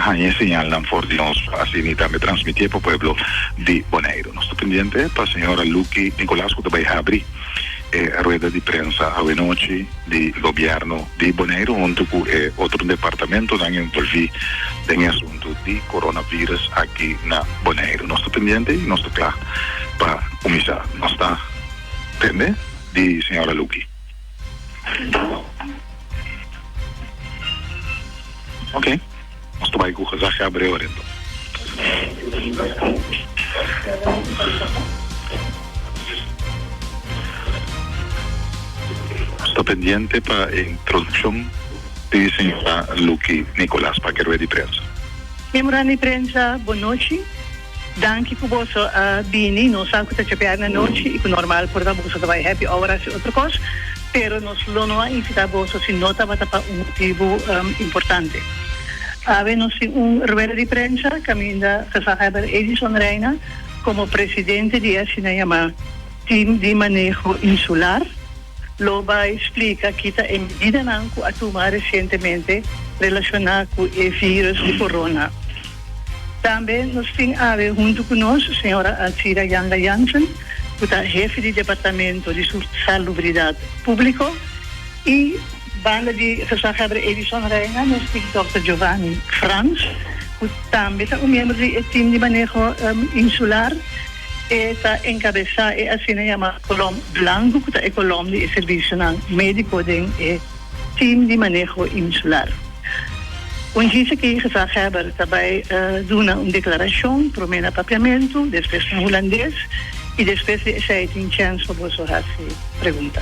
haña e señalnan for di nos pa asina tambe transmitié pa pueblo di Boneiru. Nos ta pendiente pa señora Lucky Nicolaas ku ta bai habri e rueda di prensa awenochi di gobièrnu di Boneiru huntu ku e otro departamentonan envolví den e asuntu di coronavirus aki na Boneiru. Nos ta pendiente i nos ta kla pa kuminsá. Nos ta tende di señora Lucky. Ok, nos ta bai ku gezaghebber Abreu adentro. Nos ta pendiente pa e introdukshon di señora Lucky Nicolaas pa ke rueda di prensa. Miembronan di prensa, bon nochi. Danki ku boso a bini. Nos sa ku ta djabièrnè anochi i ku normal por ta boso ta bai happy hour hasi otro kos, pero nos lo no a invitá boso si no tabata pa un motibu importante. Awe nos tin un rueda di prensa kaminda Gezaghebber Edison Reina komo presidente di e asina yamá Tim di Maneho Insular lo bai splika ki ta e medidanan ku a tuma resientemente relashoná ku e virus di corona. Tambe nos tin awe huntu ku nos señora Alcira Janga Jansen ku ta hefe di departamento di Salubridat Públiko i banda di gezaghebber Edison Reina nos tin dòkter Giovanni Frans ku tambe ta un miembro di e tim di maneho insular. E ta enkabesá e asina yamá kolòm blanku ku ta e kolòm di e servisionan médiko den e Team di Maneho Insular. Un djis aki gezaghebber ta bai duna un deklarashon, promé na papiamentu, despues na hulandes i despues di esei tin chèns pa boso hasi pregunta.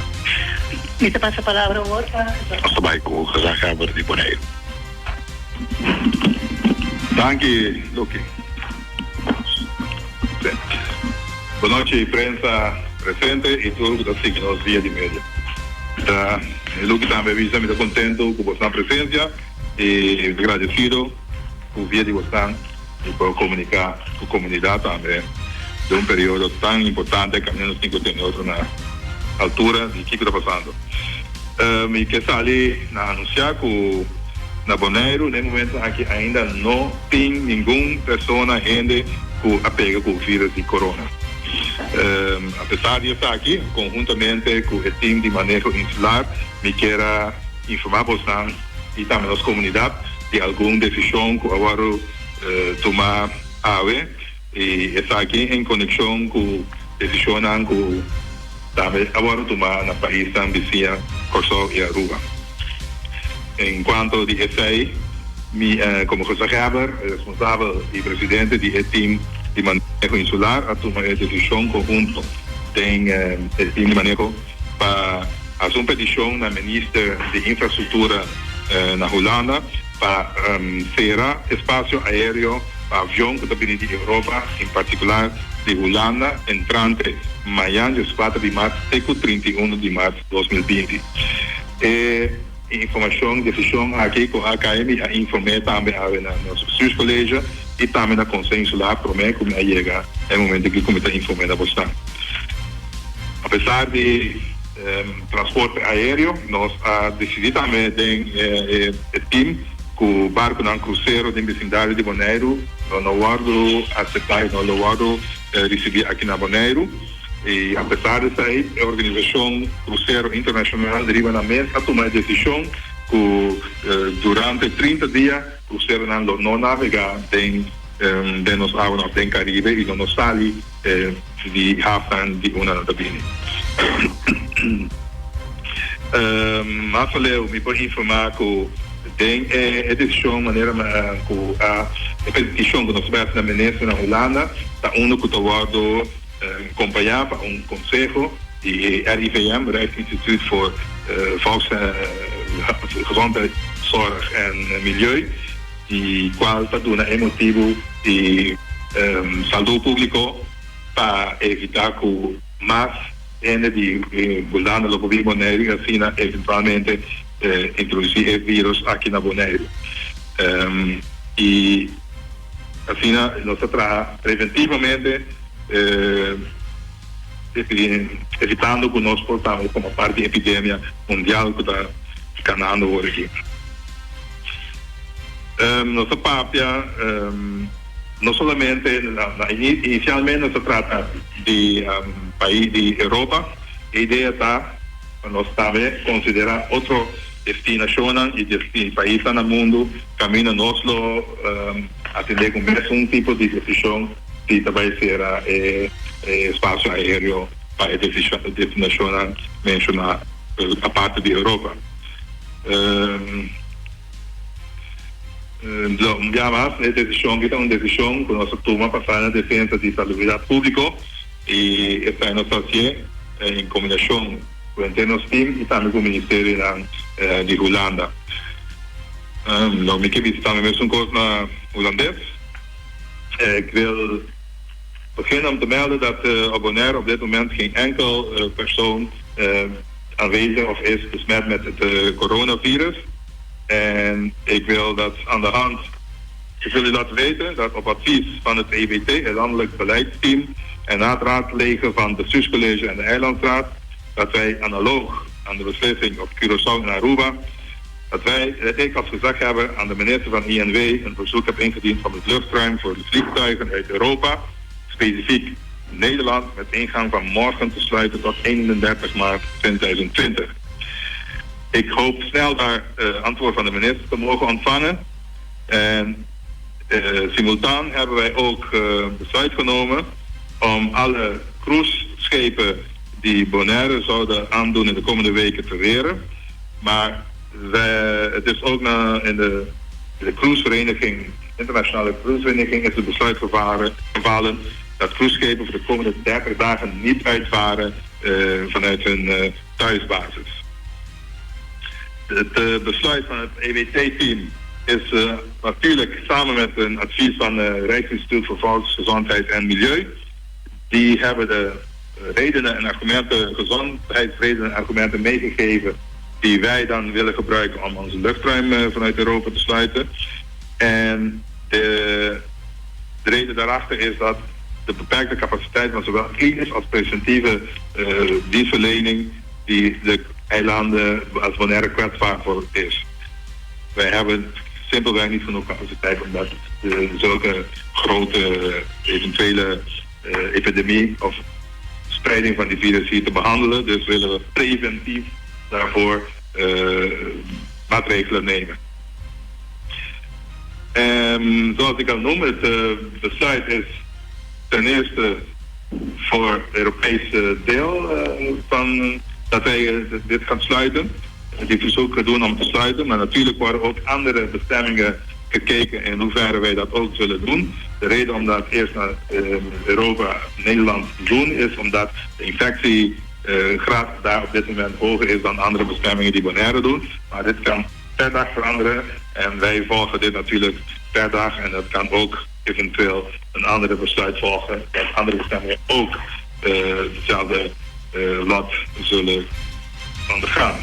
Mi ta pasa palabra awor pa Nos ta bai ku gezaghebber di Boneiru. Danki, Lucky. Bonochi prensa presente y tur cu ta sigui nos via di media. Ta Lucky tambe a bisa mi ta contento cu bosnan presencia y mi ta gradecido cu via di bosnan mi por comunica cu comunidad tambe den un periodo tan importante caminda nos tin cu tene otro na altura di kico ta pasando. Mi ke sali na anuncia cu na Boneiru na e momento aki ainda no tin ningun persona, hende, cu a pega cu virus di corona. Apesar di esaki, conhuntamente cu e team di maneho insular mi kier a informa bosnan y tambe nos comunidad di algun decision cu a wordo tuma awe y esaki en conexion cu decisionnan cu Tambe a wòrdu tumá na paisnan bisiña Kòrsou i Aruba. En kuanto di esei, mi komo gezaghebber, responsabel i presidente di e tim di maneho insular a tuma e desishon konhunto den e tim di maneho pa hasi un petishon na Minister di Infrastruktura na Hulanda pa sera espasio aéreo pa avion ku ta bini di Europa, en partikular di Hulanda, entrante mayan dieskuater di mart te ku 31 di mart 2020. E informashon, desishon aki ku a kai mi a inform'é tambe awe na nos bestuurscollege i tambe na Konseho Insular promé ku mi a yega e momento aki ku mi ta inform'é na bosnan. Apesar di transporte aéreo nos a disidí tambe den e tim ku barkunan krusero den bisindario di Boneiru lo no wòrdu aseptá i no lo wòrdu risibí aki na Boneiru. I apesar di esei, e organisashon krusero internashonal riba nan mes a tuma e desishon ku durante 30 dia kruseronan lo no navegá den den nos awanan òf den Karibe i lo no sali di hafnan di unda nan ta bini. Mas aleu mi por informá ku den e desishon manera ku a e petishon ku nos a hasi na minister na Hulanda ta unu ku ta wòrdu kompañá pa un konseho di e RIVM, Rijksinstituut voor Volksgezondheidszorg en Milieu, di kual ta duna e motibu di salú públiko pa evitá ku mas hende di Hulanda lo por bin Boneiru i asina eventualmente introdusí e vírus aki na Boneiru. I asina nos ta traha preventivamente evitando ku nos por tambe forma parti di e epidemia mundial ku ta kanando awor aki. Nos a papia no solamente inicialmente nos a trata di pais di Europa, e idea ta pa nos tambe considera otro destinacionnan y paisnan na mundo caminda nos lo atende cu mesun tipo di decision si ta bay cera e espacio aereo pa e destinacionnan menciona aparte di Europa. Un bia mas, e desishon aki ta un desishon ku nos a tuma pasá na defensa di salubridat públiko i esei nos ta hasié en kombinashon ku henter nos tim i tambe ku ministerionan di Hulanda. Lo mi ke bisa tambe mesun kos na hulandes. Ik wil beginnen om te melden dat op Bonaire op dit moment geen enkel persoon aanwezig of is besmet met het coronavirus. En ik wil dat aan de hand. Ik wil u laten weten dat op advies van het EBT, het Landelijk Beleidsteam, en na het raadplegen van het bestuurscollege en de Eilandsraad, dat wij analoog aan de beslissing op Curaçao en Aruba, dat wij, dat ik als gezaghebber aan de minister van INW een verzoek heb ingediend om het luchtruim voor de vliegtuigen uit Europa, specifiek Nederland, met ingang van morgen te sluiten tot 31 maart 2020. Ik hoop snel daar antwoord van de minister te mogen ontvangen. En simultaan hebben wij ook besluit genomen om alle cruiseschepen die Bonaire zouden aandoen in de komende weken te weren. Maar wij, het is ook na, in de, de cruisevereniging, internationale cruisevereniging, is het besluit gevaren, gevallen dat cruiseschepen voor de komende 30 dagen niet uitvaren vanuit hun thuisbasis. Het besluit van het EWT-team is natuurlijk samen met een advies van het Rijksinstituut voor Volksgezondheid en Milieu. Die hebben de redenen en argumenten, gezondheidsredenen en argumenten meegegeven die wij dan willen gebruiken om onze luchtruim vanuit Europa te sluiten. En de, de reden daarachter is dat de beperkte capaciteit van zowel klinisch als preventieve dienstverlening die de eilanden als Bonaire kwetsbaar voor is. Wij hebben simpelweg niet genoeg capaciteit om dat zulke grote eventuele epidemie of spreiding van die virus hier te behandelen. Dus willen we preventief daarvoor maatregelen nemen. En zoals ik al noem, het besluit is ten eerste voor het Europese deel van dat wij dit gaan sluiten. Die verzoeken doen om te sluiten. Maar natuurlijk worden ook andere bestemmingen gekeken in hoeverre wij dat ook zullen doen. De reden om dat eerst naar Europa, Nederland te doen is omdat de infectiegraad daar op dit moment hoger is dan andere bestemmingen die Bonaire doen. Maar dit kan per dag veranderen en wij volgen dit natuurlijk per dag en dat kan ook eventueel een andere besluit volgen dat andere bestemmingen ook dezelfde lot zullen ondergaan.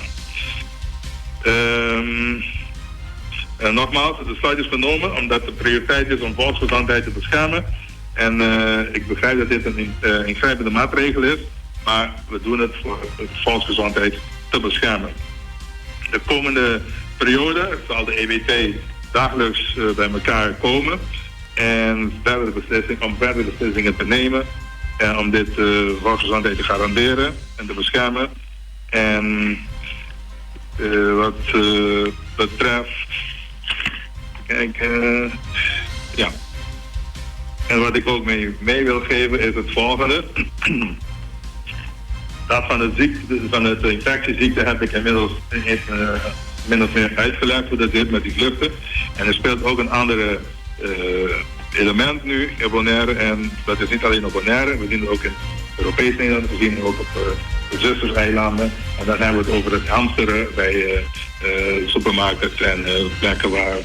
En nogmaals, het besluit is genomen omdat de prioriteit is om volksgezondheid te beschermen. En ik begrijp dat dit een ingrijpende maatregel is, maar we doen het voor de volksgezondheid te beschermen. De komende periode zal de EWT dagelijks bij elkaar komen en verdere beslissing, om verdere beslissingen te nemen en om dit volksgezondheid te garanderen en te beschermen. En wat betreft. Kijk, ja. En wat ik ook mee, mee wil geven is het volgende. Dat van de, ziekte, van de infectieziekte heb ik inmiddels min of meer uitgelegd hoe dat zit met die vluchten. En er speelt ook een andere element nu in Bonaire. En dat is niet alleen op Bonaire, we zien het ook in Europees Nederland, we zien het ook op de zusterseilanden. En dan hebben we het over het hamsteren bij supermarkten en plekken waar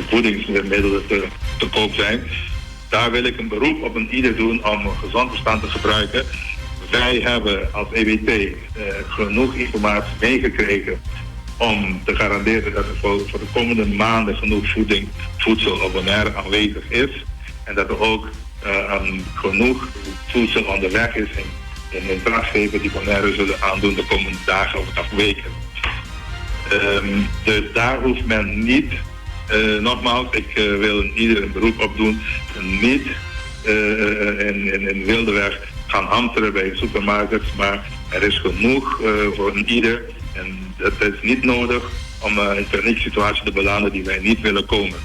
voedingsmiddelen te, te koop zijn. Daar wil ik een beroep op een ieder doen om een gezond verstand te gebruiken. Wij hebben als EWT genoeg informatie meegekregen om te garanderen dat er voor, voor de komende maanden genoeg voeding, voedsel op Bonaire aanwezig is. En dat er ook genoeg voedsel onderweg is in, in vrachtschepen die Bonaire zullen aandoen de komende dagen of weken. Dus daar hoeft men niet, nogmaals, ik wil ieder een beroep op doen, niet in wilde weg gaan hamsteren bij supermarkets, maar er is genoeg voor ieder en dat is niet nodig om in panieksituatie te belanden die wij niet willen komen.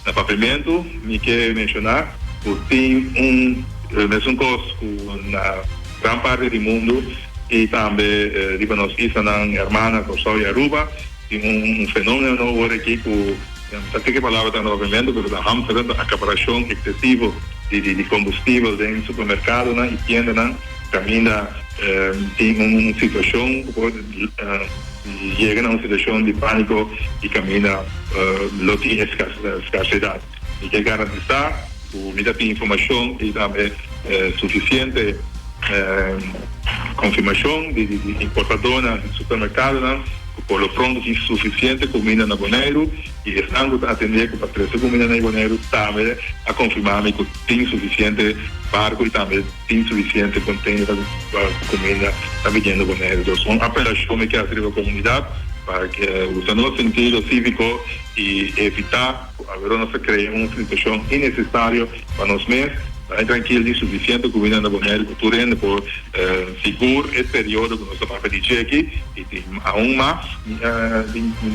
Na Papiamentu mi ke menshoná ku tin un mesun kos ku na gran parti di mundu i tambe riba nos islanan hermana Kòrsou i Aruba tin un fenómeno awor aki ku ta ke palabra ta na Papiamentu pero ta hamsteren, ta akaparashon eksesivo di kombustibel den supermerkadonan i tiendanan kaminda tin un situashon ku por Yega na un situashon di pániko i kaminda lo tin eskarsedat. Mi ke garantisá ku mi ta tin informashon i tambe sufisiente konfirmashon di importadónan di supermerkadonan ku por lo pronto tin sufisiente kuminda na Boneiru i esnan ku ta atendé ku ta trese kuminda na Boneiru tambe a konfirmá mi ku tin sufisiente barku i tambe Tin sufisiente container pa cuminda ta biniendo Boneiru. Dus un apelacion mi ke haci riba comunidad pa usa nos sentido civico y evita cu awero nos ta crea un situacion innecesario pa nos mes. Bai trankil tin sufisiente cuminda na Boneiru cu tur hende por sigur e periodo cu nos ta papia di dje aki y tin aun mas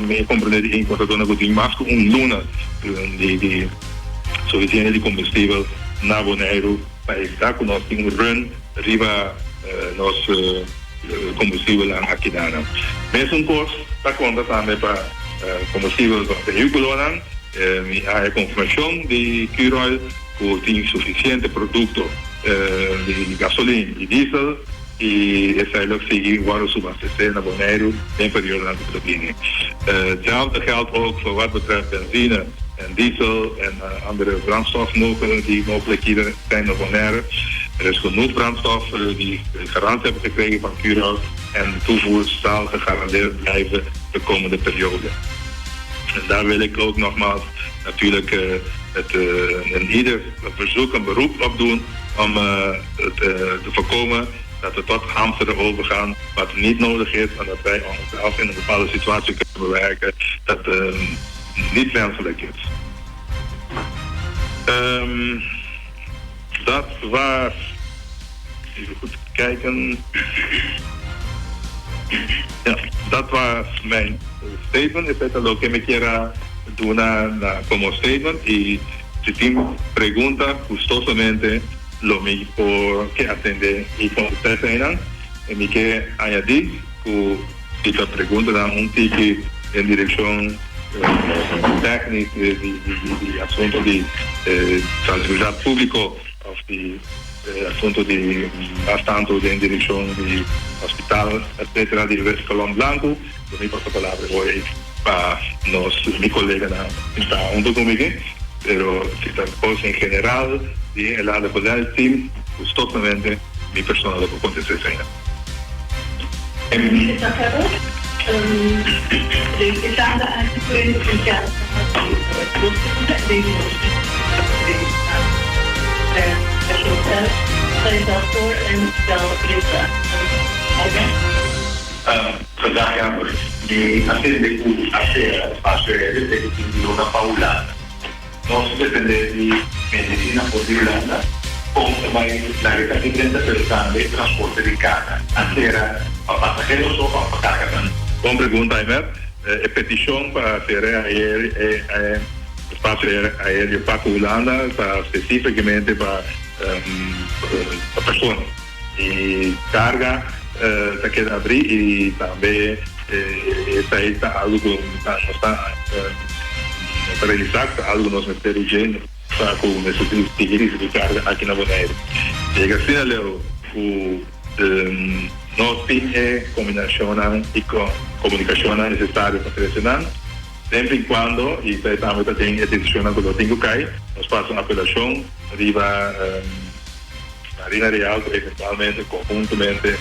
mi a comprende di e importadornan cu tin mas cu un luna di sufisiente di combustibel na Boneiru. Pa evitá ku nos tin un run riba nos kombustibelnan akidanan. Mesun kos ta konta tambe pa kombustibel pa vehíkulonan. Mi a haña konfirmashon di Curoil ku tin sufisiente produkto di gasolin i diesel i esei lo sigui wòrdu subastesé na Boneiru den periodonan ku ta bini. Hetzelfde geldt ook voor wat betreft benzine en diesel en andere brandstofmogen die mogelijk hier zijn op Bonaire. Er is genoeg brandstof die garantie hebben gekregen van Curoil en toevoer zal gegarandeerd blijven de komende periode. En daar wil ik ook nogmaals natuurlijk het een ieder verzoek, een beroep op doen om het te voorkomen dat we tot hamsteren overgaan wat niet nodig is en dat wij onszelf in een bepaalde situatie kunnen bewerken dat niet wenselijk is. Um, dat was. Even goed kijken. Ja, dat was mijn statement. Esei ta loke mi kier a duna na komo statement i si tin pregunta gustosamente lo mi por ke atende i kontestá eseinan. I mi ke añadí ku si ta preguntanan un tiki den direkshon tèknik di asuntu di salubridad públiko òf di asuntu di mas tantu den direkshon di hospital etcetera di Kolom Blanku, lo mi pasa palabra hoy pa nos mi koleganan sinta huntu ku mi aki, pero si ta kos en general di e lado beleid team gustosamente mi persona lo por kontesta eseinan. Gezaghebber mi a tende ku a sera espasio aéreo te ku tin di luna pa Hulanda. Nos ta depende di medisina for di Hulanda, kon ta bai laga esaki drenta pero tambe transporte di karga. A sera pa pasahero so of pa karga tambe? Bon pregunta Aymer. E petishon pa sera e espasio aéreo pa ku Hulanda ta spesífikamente pa persona. E karga ta keda abrí i tambe esei ta algu ku nos ta realisá ku ta algu ku nos mester di dje, nos sa ku mester sigui risibí karga aki na Boneiru. Yega asina leu ku nos tin e kombinashonnan i komunikashonnan nesesario pa trese nan. Tempu i kuando, i esei tambe ta den e desishonnan ku lo tin ku kai, nos pasa un apelashon riba. Marina Real ku eventualmente konhuntamente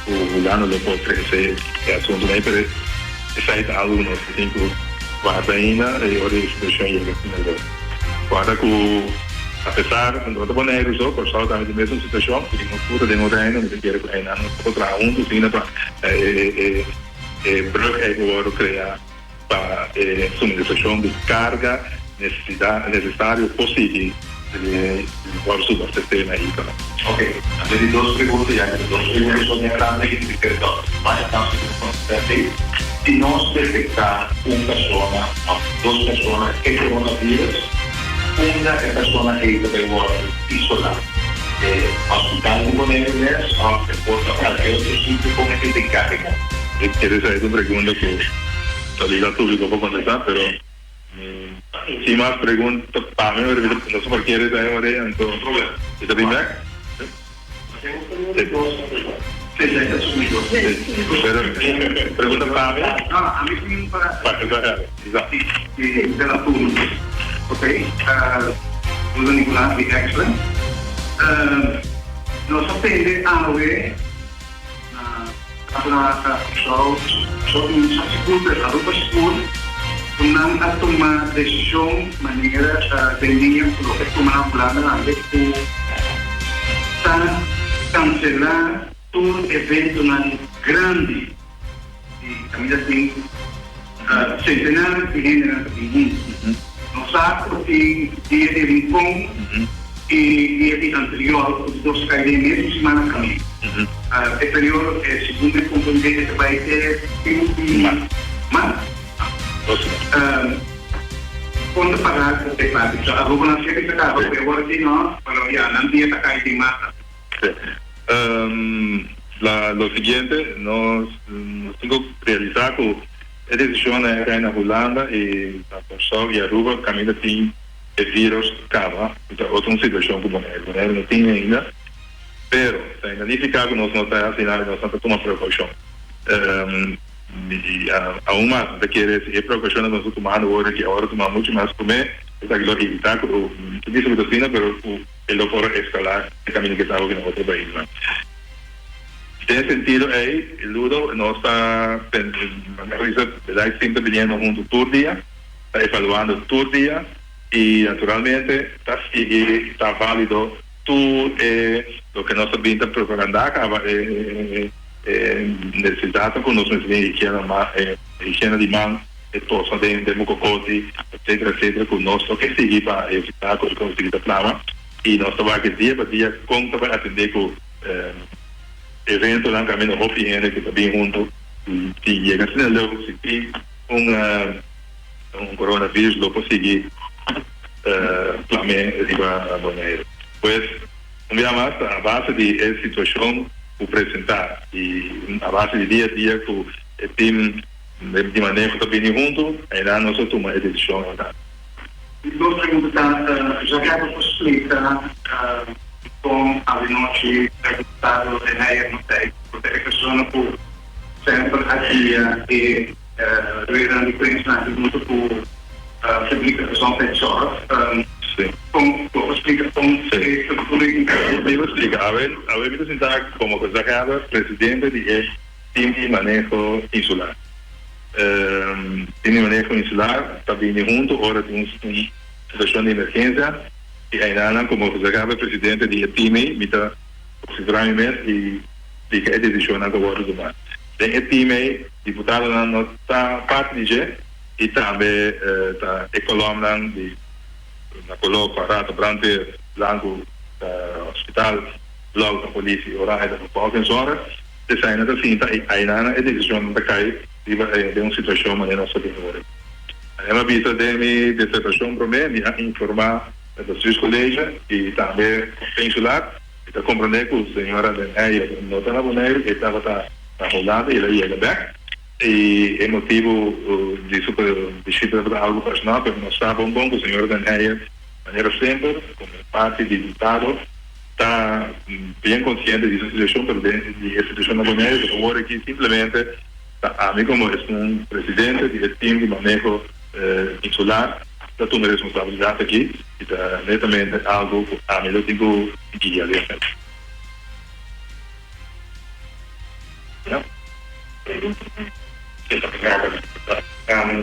ku Hulanda lo por trese e asuntunan ei, pero esei ta algu ku nos tin ku warda ainda e ora e situashon yega asina leu. Warda ku apesar no ta Boneiru so, Kòrsou tambe tin mesun situashon i nos tur ta den un reino, mi ta kere ku einan nos por traha huntu asina pa e. E brug ei ku wòrdu kreá pa e suministrashon di karga nesesario por sigui wòrdu subastesé na islanan. Ok, anto di dos pregunta, ya ku ta dos pregunta so den grandi aki, mi kere dòkter Maya Tansi ku kontestá esei. Si nos detektá un persona òf dos persona e coronavirus, unda e persona ei ta bai wòrdu isolá? E hospital di Boneiru mes òf e por ta kualke otro sitio? Kon esei ta enkargá? Esei ta un pregunta ku ta liga públiko pa kontestá, pero mi sin mas pregunta pa mi, no sa por kere esei ora ei, anto mi ta bin bèk. Pero pregunta pa mi? Pa Na Kòrsou, Kòrsou tin un sigur pero Aruba sigur ku nan a tuma desishon manera den liña ku loke a tuma na Hulanda tambe ku ta kanselá tur eventonan grandi di kaminda tin sentenares di hendenan ta bin huntu. Nos sa ku tin dia di Rincon i dia di anterior ku dos kai den e mesun simana tambe. E periodo e segun mi comprende e ta bai te fin di maart. Kon ta paga ku e parti? So Aruba nan siempre ta kaba ku e ora di no, pero ya nan dia ta kai den maart. La lo siguiente, nos nos tin ku realisa ku e desishon a kai na Hulanda i na Kòrsou i Aruba kaminda tin e virus kaba, ku ta otro un situashon ku Boneiru. Boneiru no tin ainda. Pero, ta nifiká ku nos no ta hasi nada, nos no ta tuma prekoushon. I aun mas, mi ta kere si e prekoushonnan ku nos ta tumando awor aki, awor a tuma muchu mas promé, esaki lo evitá ku, mi ta bisa ku ta asina, pero ku e lo por eskalá e kaminda ku e ta awor na otro paisnan. Den e sentido ei, Ludo, nos ta manera bisa, berdad e tim ta biniendo huntu tur dia, ta evaluando tur dia i naturalmente ta sigui ta válido. Tur e loke nos a bin ta propagandá kaba e nesesidatnan ku nos mester tin, higiena ma higiena di man, e tosa den den mokokoti, etsetera etsetera ku nos lo ke sigui pa evitá ku e kos sigui ta plama i nos ta wak dia pa dia kon ta bai atendé ku eventonan kaminda hopi hende ku ta bin huntu i si yega asina leu si tin un un coronavirus lo por sigui plam'é riba Boneiru. Pues, un bia mas ta a base di e situacion cu presenta y a base di dia a dia cu e team di maneho ta bini hunto, einan nos a tuma e decision einan. Mi dos pregunta ta, Jacques bo por splica dicon avenochi e diputado René no ta ei? Por ta e persona cu semper a guia e Ruedanan di prensa nan hunto cu Publieke Gezondheidszorg. Con bo por splica con e structura di Mi por splica. Awe, awe mi ta sinta como gezaghebber, presidente di e team di maneho insular. Team di maneho insular ta bini hunto ora tin un situacion di emergencia y aynanan como gezaghebber, presidente di e team ey mi ta considera mi mes y splica e decisionnan cu a wordo tuma. Den e team ey Diputadonan no ta parti di dje i tambe ta e kolòmnan di na koló kòrá ta brandweer, blanku ta hospital, blou ta polis i oranje ta vervolgingszorg. Eseinan ta sinta i ainan e desishonnan ta kai riba den un situashon manera nos ta den awor. Manera mi a bisa den mi disertashon promé, mi a informá e Bestuurscollege i tambe Conseil Insular. Mi ta comprende cu señora Den Heyer no ta na Boneiru, e tabata na Hulanda y el a yega bek. Y e motibo di su bishita tabata algo personal, pero nos sa bon bon cu señora Den Heyer, manera semper, como parti di diputado, ta bien consciente di su situacion, pero den di e situacion na Boneiru, pero awor aki simplemente ta ami como esun presidente di e team di maneho insular ta tuma e responsabilidad aki. I ta netamente algu ku ami lo tin ku guia den esaki.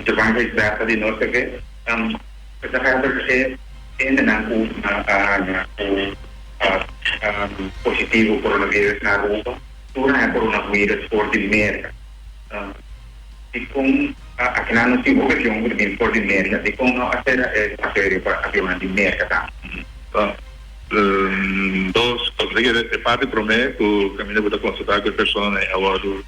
Giovanni Gijsbertha di Noord TV. Gezaghebber e hendenan ku a haña ku positivo coronavirus na Aruba tur haña coronavirus for di Merka. Dikon akinan nos tin hopi avion ku ta bin for di Merka, dikon no a sera e espacio aereo pa avionnan di Merka tambe? Dos kos. Mi kere e parti promé ku kaminda bo ta konsultá ku e personanan a wòrdu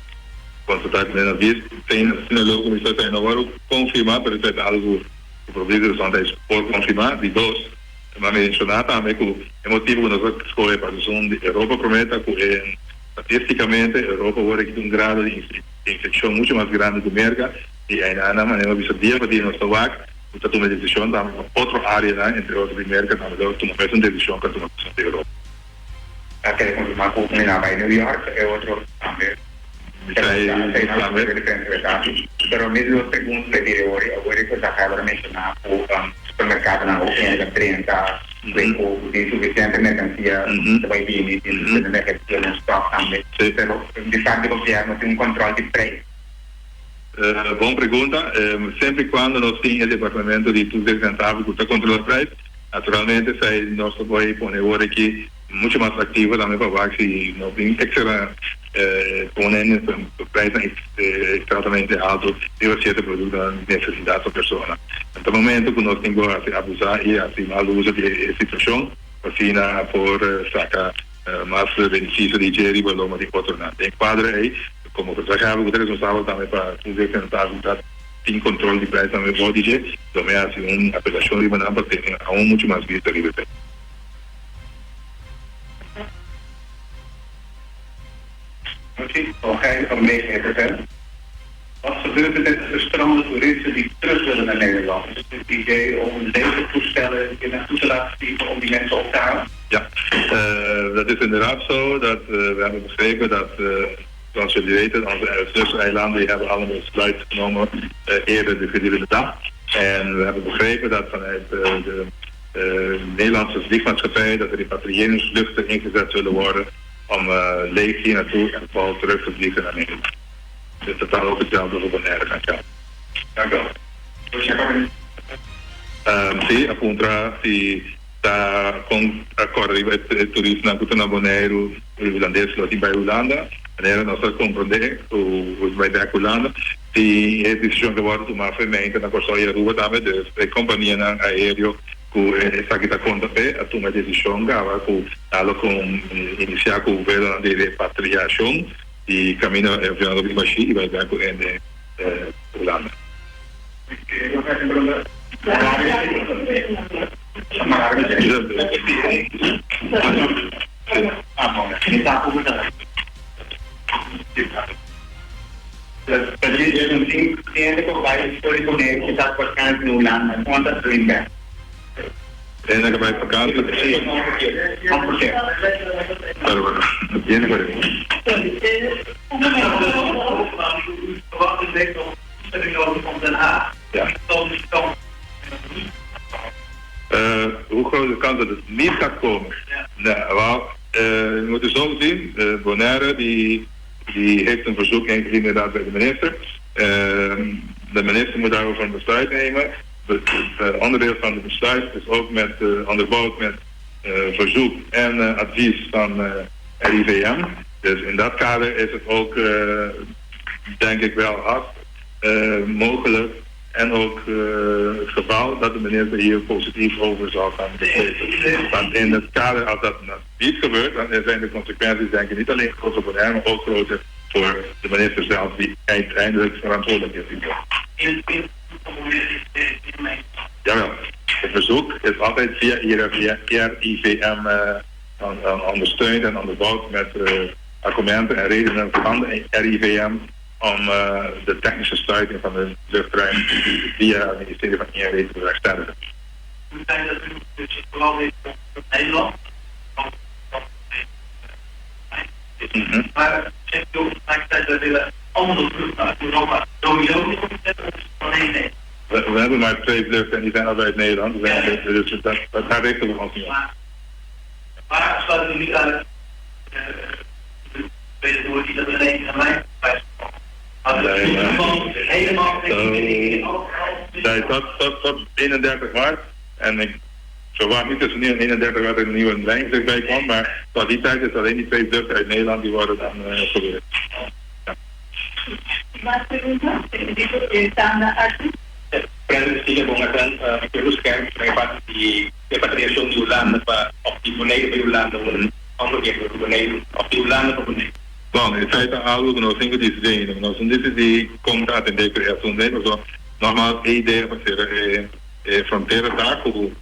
konsultá ku nan a vis tin asina lou ku mi sa esei no wòrdu konfirmá pero esei ta algu ku probablemente ta por konfirmá. Di dos, mi a menshoná tambe ku e motibu ku nos a skohe pa esun di Europa promé ta ku e statistikamente Europa wòrdu a kita un grado di infekshon muchu mas grandi ku Merka i einan manera mi a bisa dia pa dia nos ta wak ku ta tuma e desishon tambe pa otro áreanan entre otro di Merka tambe ta tuma mesun desishon ku a tuma esun di Europa. Ta kere konfirmá ku un a bai New York e otro tambe pero mi dos pregunta ta di ori awor e cosa acaba di menshoná ku supermerkadonan hopi hende ta drenta ku tin sufisiente merkansia ta bai bini tin sufisiente merkansia den stock tambe pero di parti gobièrnu tin un kòntròl di preis. Bon pregunta. Semper i kuando nos tin e departamento di Toezicht en Handhaving ku ta kontrolá preis, naturalmente esei nos ta por pone ora aki mucho mas aktivo tambe pa wak si no bin ekstra pone preisnan ekstratamente alto riba sierto produktonan di nesesidat pa persona. Ta momento ku nos tin ku hasi abusá i hasi mal uso di e situashon pa asina por saka mas benefisio di dje riba loma di otronan. Den kuadro ei, komo ku ta kaba ku ta responsabel tambe pa tur ta tin kontrol di preis tambe bou di dje, lo mi hasi un apelashon riba nan pa tene aun mucho mas bista riba esei. Nochi, Gijs van Beek, FFN. Wat gebeurt er met de gestrande toeristen die terug willen naar Nederland? Is het het idee om legertoestellen hier naartoe te laten vliegen om die mensen op te halen? Ja, dat is inderdaad zo. Dat, we hebben begrepen dat, zoals jullie weten, onze zusteilanden die hebben allemaal een besluit genomen eerder de gedurende dag. En we hebben begrepen dat vanuit de Nederlandse vliegmaatschappij dat er repatriëringsvluchten ingezet zullen worden om leeg hier naartoe en vol terug te vliegen naar Nederland. Dus dat zal ook hetzelfde voor Bonaire gaan gelden. Dank u wel. Sí, a puntra si ta kon a kòrda riba e turistanan ku ta na Boneiru, hulandes lo tin bai Hulanda. Manera nos a komprondé ku bai bèk Hulanda. Si e desishon ta wòrdu tumá for e meinta na Kòrsou i Aruba tambe, dus e kompanianan aéreo ku esaki ta konta p'e a tuma e desishon kaba ku nan lo kon inisiá ku vuelonan di repatriashon di kaminda e avionnan lo bin bashí i bai bèk ku hende Hulanda. Hende ku bai vakantie pero bueno tiene ku Hoe groot is de kans dat het niet gaat komen? Nou, wel, je moet het zo zien. Bonaire die, die heeft een verzoek ingediend inderdaad bij de minister. De minister moet daarover een besluit nemen. Het onderdeel van het besluit is ook met, onderbouwd met verzoek en advies van RIVM. Dus in dat kader is het ook, denk ik wel, hard mogelijk en ook het geval dat de minister hier positief over zal gaan beslissen. Want in het kader, als dat niet gebeurt, dan zijn de consequenties denk ik niet alleen groter voor hem, maar ook groter voor de minister zelf, die uiteindelijk verantwoordelijk is hiervoor. Jawel, het verzoek is altijd via RIVM ondersteund en onderbouwd met argumenten en redenen van de RIVM om de technische sluiting van de luchtruim via het ministerie van INW te bewerkstelligen. U zei dat u dus vooral heeft op Nederland. Maar zegt u ook tegelijkertijd wij willen andere vluchten uit Europa sowieso niet opzetten of alleen Nederland? We hebben maar 2 vluchten en die zijn altijd uit Nederland. Dus daar richten we ons niet op. Maar sluit u niet uit, weet het woord niet dat er één aan mij Nee, helemaal Nee, tot 31 maart. En ik verwacht niet tussen nu en 31 maart er een nieuwe lijn bij komt, maar tot die tijd is alleen die 2 vluchten uit Nederland die worden dan gebeurd. Ja. Mas pregunta? E tanda aki. President Stiga bon adan mi ke busca na e parti di repatriacion di Hulanda pa of di Boneiru pa Hulanda un omgekeerd di Boneiru of di Hulanda pa Boneiru. Bon, esai ta algo ku nos tin ku disidí ainda. Nos no disidí kon ta atendé ku e asuntu ei, pasobra nògmaals e idea pa sera e e frontera ta ku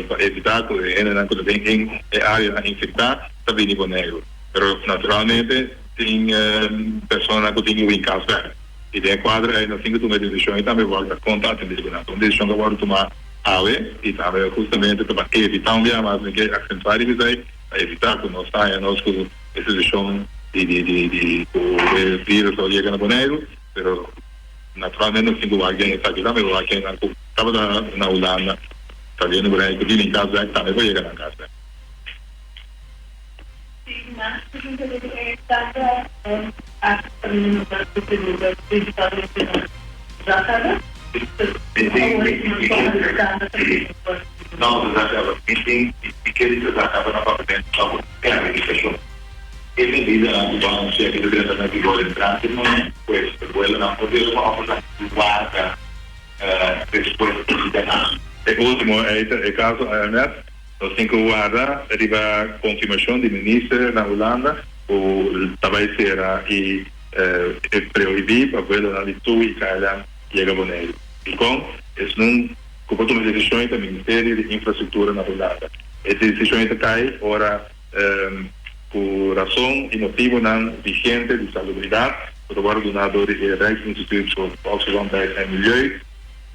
pa evitá ku e hendenan ku ta den e áreanan infektá ta bini Boneiru. Pero naturalmente tin personanan ku tin ku bin kas bèk. I den e kuadro ei nos tin ku tuma e desishon i tambe wòrdu ta kon ta atendé ku nan. Ta un desishon ku a wòrdu tumá awe i tambe hustamente ta pa evitá un biaha mas, mi ke aksentuá riba esei, pa evitá ku nos ta haña nos ku e situashon di di di di ku e virus lo yega na Boneiru. Pero naturalmente nos tin ku wak den esaki tambe, wak kennan ku tabata na Hulanda ta biendo Boneiru ku tin den kas bèk tambe por yega nan kas bèk. Tin mas pregunta den e tanda aki caminda nos ta haci pregunta principalmente na Zakaba. Awor si nos por haci tanda tambe nos por haci. No, Zakaba. Mi tin mi ke bisa Zakaba na papamento pa bo clarificacion. E medidanan cu bo a anuncia cu ta drenta na vigor entrante mañana, pues e vuelonan por debe pa ofrece warda respuesta di Dana. E ultimo ei ta e caso AMF. Nos tin ku warda riba konfirmashon di minister na Hulanda ku ta bai sera i e prohibí pa vuelonan di TUI i KLM yega Boneiru. Dikon? Esun ku por tuma e desishon ei ta Ministerio di Infrastruktura na Hulanda. E desishon ei ta kai ora ku rason i motibunan vigente di salubridat ku ta wòrdu duná dor di e Rijksinstituut voor Volksgezondheid en Milieu.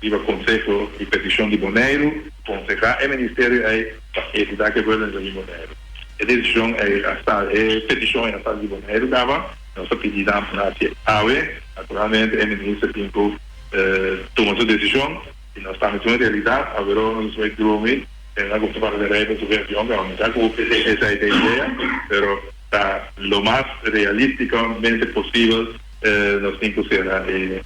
Riba konseho i petishon di Boneiru, konsehá e ministerio ei pa evitá ku e vuelo entra di Boneiru. E desishon ei a sali, e petishon ei a sali di Boneiru kaba, nos a pidi nan pa hasi awe. Naturalmente e minister tin ku tuma su desishon i nos tambe tin un realidat, aweró nos bai drumi den nan gusta para den rei pa subi avion kaba. Mi sa ku esei ta e idea, pero ta lo mas realisticamente posibel nos tin ku sera e.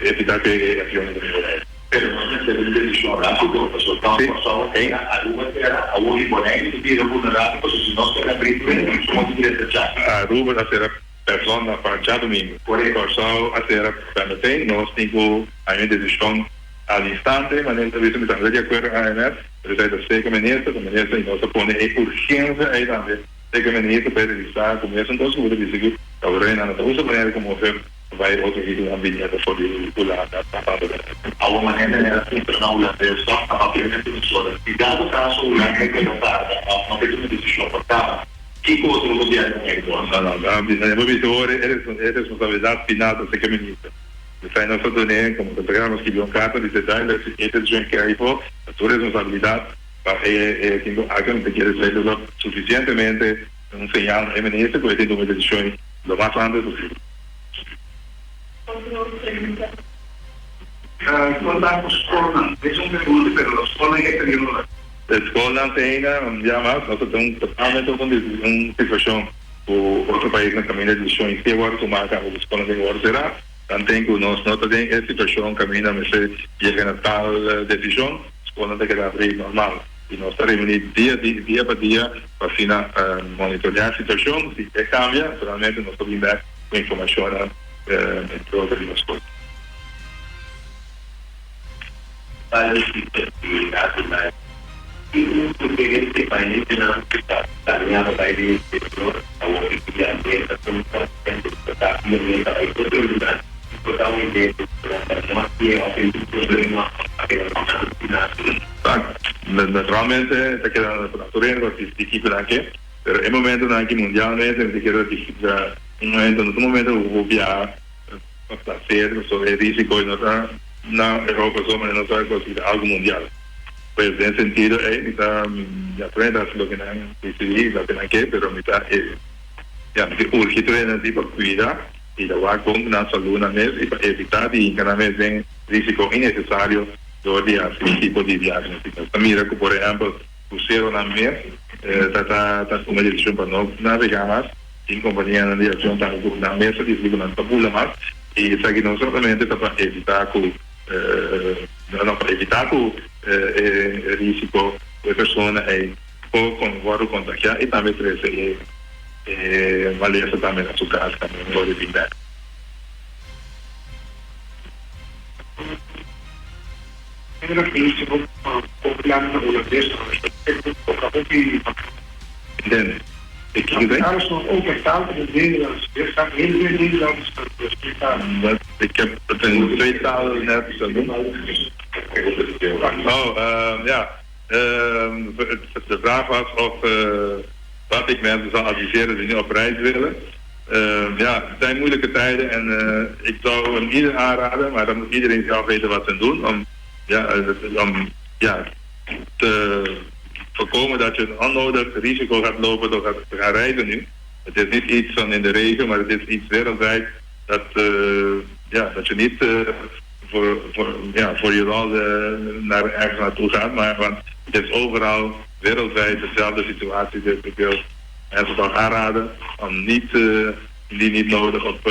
Evitá ku e avion ta bini Boneiru. Pero nos mester un desishon rápido, pasobra ta un Kòrsou tera, Aruba tera, awor di Boneiru ta bira vulnerabel, pasobra si nos sera bri tur e nos a bira trachá. Aruba ta sera pèrsona pa djadumingu. Kòrsou a sera pèmete. Nos tin ku haña un desishon al instante, manera ta bisa mi tambe ta di akuerdo AMF, pero esei ta seka minister, ta minister i nos a pone e urgensia ei tambe. Seka minister pa e revisá ku mesun kos ku bo ta bisa ku. Taurena no ta usa manera como hub pa bay otro isla biniendo for di Hulanda pasando Venezuela. Awo manera era puntra na Hulandes toch a papia den Venezuela. Si dado caso Hulanda keda tarda of no ke tuma decision pa caba, kico otro gobierno a por? No, no, no, bisa, bo bisa ora e responsabilidad final ta seca minister. Esai nos ta dun'e como consehero nos skibi un carta bisa duidelijk si e decision ke hay for, ta su responsabilidad pa e tin cu actua, mi ta kere esai ta lo suficientemente. Un señal na e minister ku e tin tuma e desishon lo mas antes posibel. Otro pregunta? Kon ta ku skolnan? Es un pregunta pero skolnan e periodo. E skolnan te ainda un bia mas nos ta den un totalmente un un situashon ku otro paisnan kaminda e desishon i si a wòrdu tumá kaba ku skolnan tin ku wòrdu será. Tanten ku nos no ta den e situashon kaminda mester yega na tal desishon skolnan ta keda abrí normal. I nos ta reuní dia dia pa dia pa asina monitoreá e situashon. Si e kambia, naturalmente nos ta bin bèk ku informashonnan entre otro di nos skol. Varios sitio di nacional y un diferente paisnan cu ta planea pa bay den exterior awor y pidi a Merca cumpra frente cu ta ta pidi Merca bay otro lugar y por ta un idea cu nan ta no a kier of tin un problema of a keda nan financier. Naturalmente ta keda na tur hende pa disidi kico nan ke, pero e momentonan aki mundialmente mi ta kere ta un momento, no ta un momento cu bo biaha pa placer, pasobra e risico no ta na Europa so, ma nos ta considera algo mundial. Pues den sentido ey mi ta, naturalmente ta haci loke nan disidi, loke nan ke, pero mi ta, ya, mi ta urgi tur hende pa cuida y ta wak bon nan salud nan mes y pa evita di hinca nan mes den risico innecesario. Dor di hasi tipo di viahe asina. Nos ta mira ku por ehèmpel kruseronan mes ta ta ta tuma desishon pa no nabegá mas. Tin kompanianan di avion tambe ku nan mes ta disidi ku nan ta bula mas. I esaki no solamente ta pa evitá ku no no pa evitá ku e risiko ku e persona ei por wòrdu kontagiá i tambe trese e. E malesa tambe na su kas tambe por di bin bek. Entende? E kiko ta? Wat ik heb het in twee talen net genoemd. Oh, ja. De vraag was of wat ik mensen zou adviseren die nu op reis willen. Ja, het zijn moeilijke tijden en ik zou een ieder aanraden, maar dan moet iedereen zelf weten wat ze doen om, ja, om ja, te voorkomen dat je een onnodig risico gaat lopen door te gaan reizen nu. Het is niet iets van in de regen, maar het is iets wereldwijd dat, ja, dat je niet voor, voor, ja, voor je rol naar ergens naartoe gaat. Maar, want het is overal wereldwijd dezelfde situatie. Dus ik wil mensen toch aanraden om niet, die niet nodig op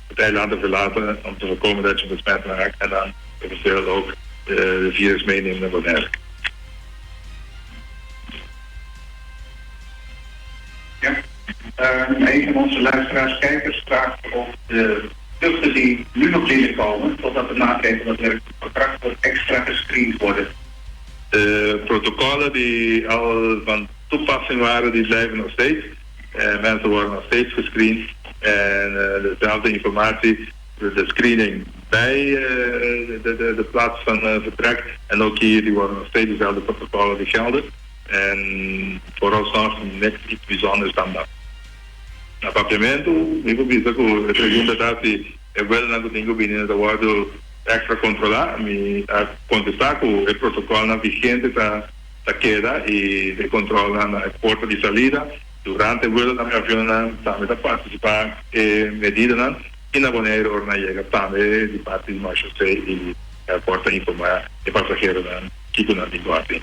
het eiland te verlaten. Om te voorkomen dat je besmet raakt en dan eventueel ook de virus meeneemt naar Bonaire. Ja, een van onze luisteraars, kijkers vraagt of de vluchten die nu nog binnenkomen, totdat de maatregelen daadwerkelijk van kracht wordt, extra gescreend worden. De protocollen die al van toepassing waren, die blijven nog steeds. Mensen worden nog steeds gescreend. En dezelfde informatie, de screening bij de, de, plaats van vertrek. En ook hier, die worden nog steeds dezelfde protocollen die gelden. En vooralsnog niks iets bijzonders dan dat. Na Papiamento, mi por bisa ku e pregunta ta si e vuelonan ku tin ku bini ta wòrdu èkstra kontrolá. Mi a kontestá ku e protokòlnan vigente ta ta keda i e kontrolnan na e porta di salida. Durante e vuelo tambe avionnan tambe ta partisipá e medidanan i na Boneiru ora nan yega tambe di parti di Marshallsea i airport ta informá e pasaheronan kiko nan tin ku hasi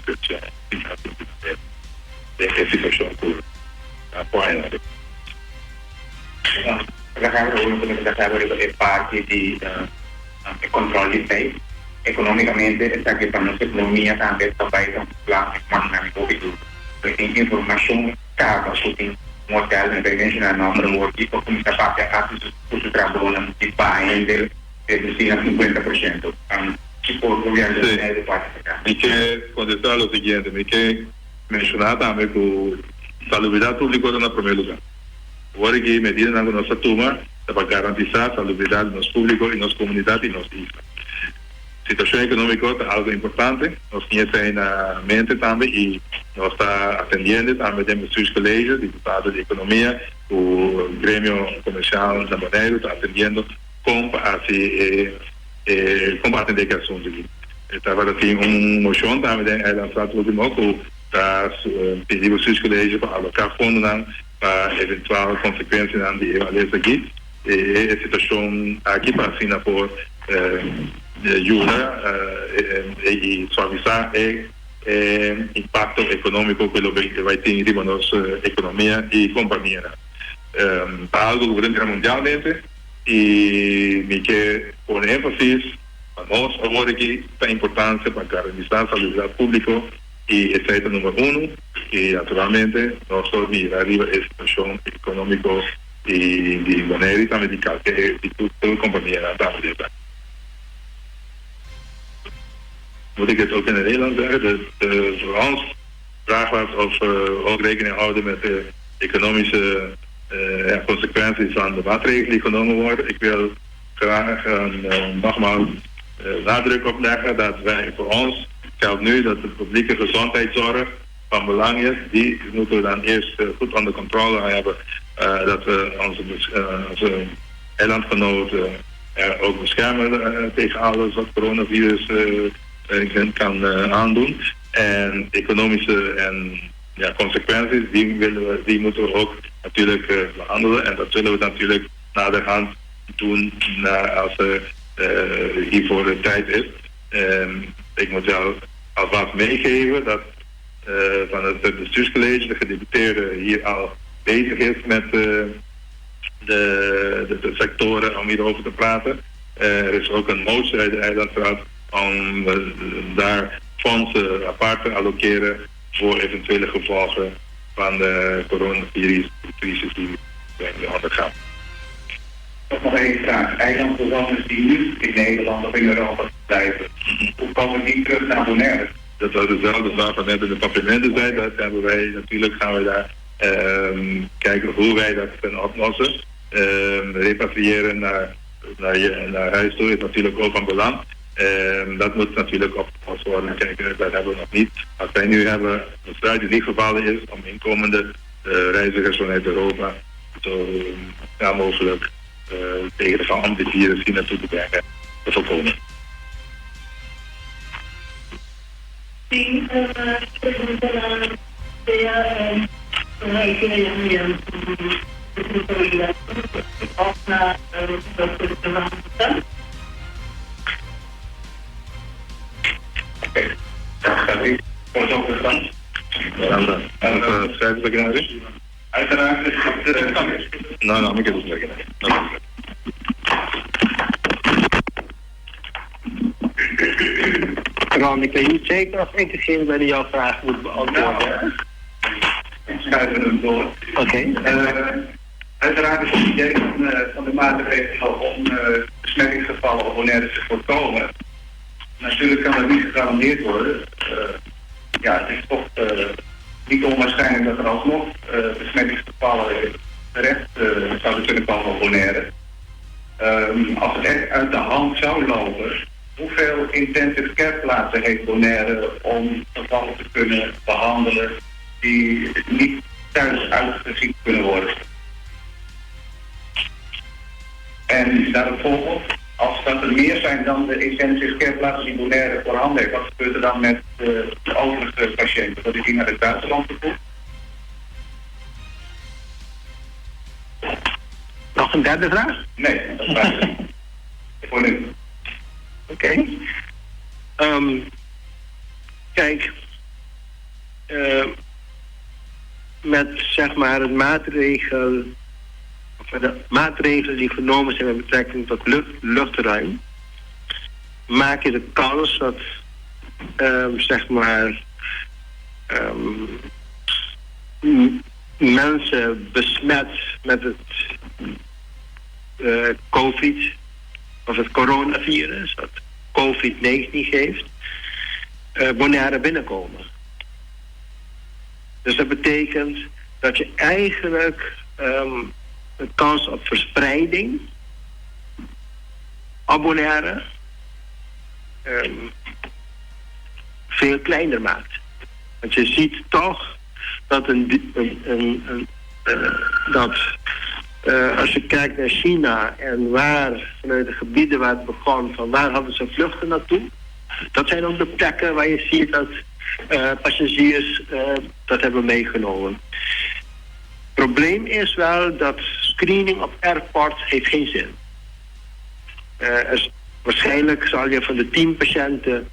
den e situashon ku nan por haña nan den. Ricardo, uno ku ta kaba riba e parti di e control di tijd. Economicamente esaki pa nos economia tambe ta bay ta un plan masha hopi duro. Pero tin informacion caba cu tin un hotel, mi ta menciona nomber awor, di por cuminsa papia haci cu su trabounan di baha hende reduci na 50%. Ki por gobierno di Boneiru por haci esaki? Mi ke contesta lo siguiente, mi ke menciona tambe cu salubridad publico ta na prome lugar. Awor aki medidanan ku nos ta tuma ta pa garantisá salubridat di nos públiko i nos komunidat i nos isla. Situashon ekonómiko ta algu importante, nos tin esei na mente tambe i nos ta atendiendo tambe den Bestuurscollege, diputado di ekonomia ku gremio komersial na Boneiru ta atendiendo kon pa hasi e kon pa atendé ku e asuntu aki. Tabata tin un moshon tambe den Eilandsraad último ku ta pidi Bestuurscollege pa aloká fondonan pa eventual konsekuensianan di e malesa aki, e situashon aki pa asina por yuda i suavisá e impakto ekonómiko ku lo bai tin riba nos ekonomia i kompanianan. Ta algu ku bo ta mira mundialmente i mi ke pone énfasis pa nos awor aki ta importansia pa garantisá salubridat públiko. I esei ta number uno. I naturalmente nos lo mira riba e situacion economico di di Bonaire i tambe di kalke di tur tur companianan tambe di esaki. Moet ik het ook in het Nederlands zeggen? De de voor ons vraag was of we ook rekening houden met de economische ja, consequenties van de maatregelen die genomen worden. Ik wil graag nogmaals nadruk op leggen dat wij voor ons geldt nu dat de publieke gezondheidszorg van belang is. Die moeten we dan eerst goed onder controle hebben. Dat we onze, onze eilandgenoten ook beschermen tegen alles wat coronavirus kan aandoen. En economische en ja, consequenties, die, willen we, die moeten we ook natuurlijk behandelen. En dat zullen we natuurlijk naderhand doen als er hiervoor de tijd is. Ik moet wel alvast meegeven dat van het bestuurscollege, de gedeputeerde hier al bezig is met de, de, de sectoren om hierover te praten. Er is ook een motie uit de eilandsraad om daar fondsen apart te allokeren voor eventuele gevolgen van de coronavirus crisis die wij nu ondergaan. Toch nog één vraag. Eilandbewoners die nu in Nederland of in Europa verblijven, hoe komen die terug naar Bonaire? Dat was dezelfde vraag van net in de Papiamento zei. Dat hebben wij natuurlijk gaan we daar kijken hoe wij dat kunnen oplossen. Repatriëren naar huis toe is natuurlijk ook van belang. Dat moet natuurlijk opgelost worden. Kijk, dat hebben we nog niet. Wat wij nu hebben, besluit die niet gevallen is om inkomende reizigers vanuit Europa zo snel mogelijk tegen de gaan om dit virus hier naartoe te brengen, te voorkomen. Tin un pregunta na sea na su responsabilidad of na Dòkter Evangelista. Uiteraard is het. No, no, mi ke no. Ron, ik weet niet zeker of ik degene ben die jouw vraag moet beantwoorden. Ik schuif hem door. Oké. Uiteraard is het idee van de maatregelen om besmettingsgevallen op Bonaire te voorkomen. Natuurlijk kan dat niet gegarandeerd worden. Ja, het is toch niet onwaarschijnlijk dat er alsnog besmettingsgevallen terecht zouden kunnen komen op Bonaire. Als het echt uit de hand zou lopen, hoeveel intensive care plaatsen heeft Bonaire om gevallen te kunnen behandelen die niet thuis uitgeziekt kunnen worden? En daarop volgt, als dat er meer zijn dan de intensive care plaatsen die Bonaire voorhanden heeft, wat gebeurt er dan met de overige patiënten? Worden die naar het buitenland vervoerd? Nog een derde vraag? Nee, dat is het. Voor nu. Oké. Kijk, met zeg maar het maatregel, of de maatregelen die genomen zijn met betrekking tot luchtruim, maak je de kans dat zeg maar mensen besmet met het COVID of het coronavirus, dat COVID-19 geeft, Bonaire binnenkomen. Dus dat betekent dat je eigenlijk de kans op verspreiding op Bonaire veel kleiner maakt. Want je ziet toch dat als je kijkt naar China en waar, vanuit de gebieden waar het begon, van waar hadden ze vluchten naartoe, dat zijn ook de plekken waar je ziet dat passagiers dat hebben meegenomen. Het probleem is wel dat screening op airport heeft geen zin. Waarschijnlijk zal je van de 10 patiënten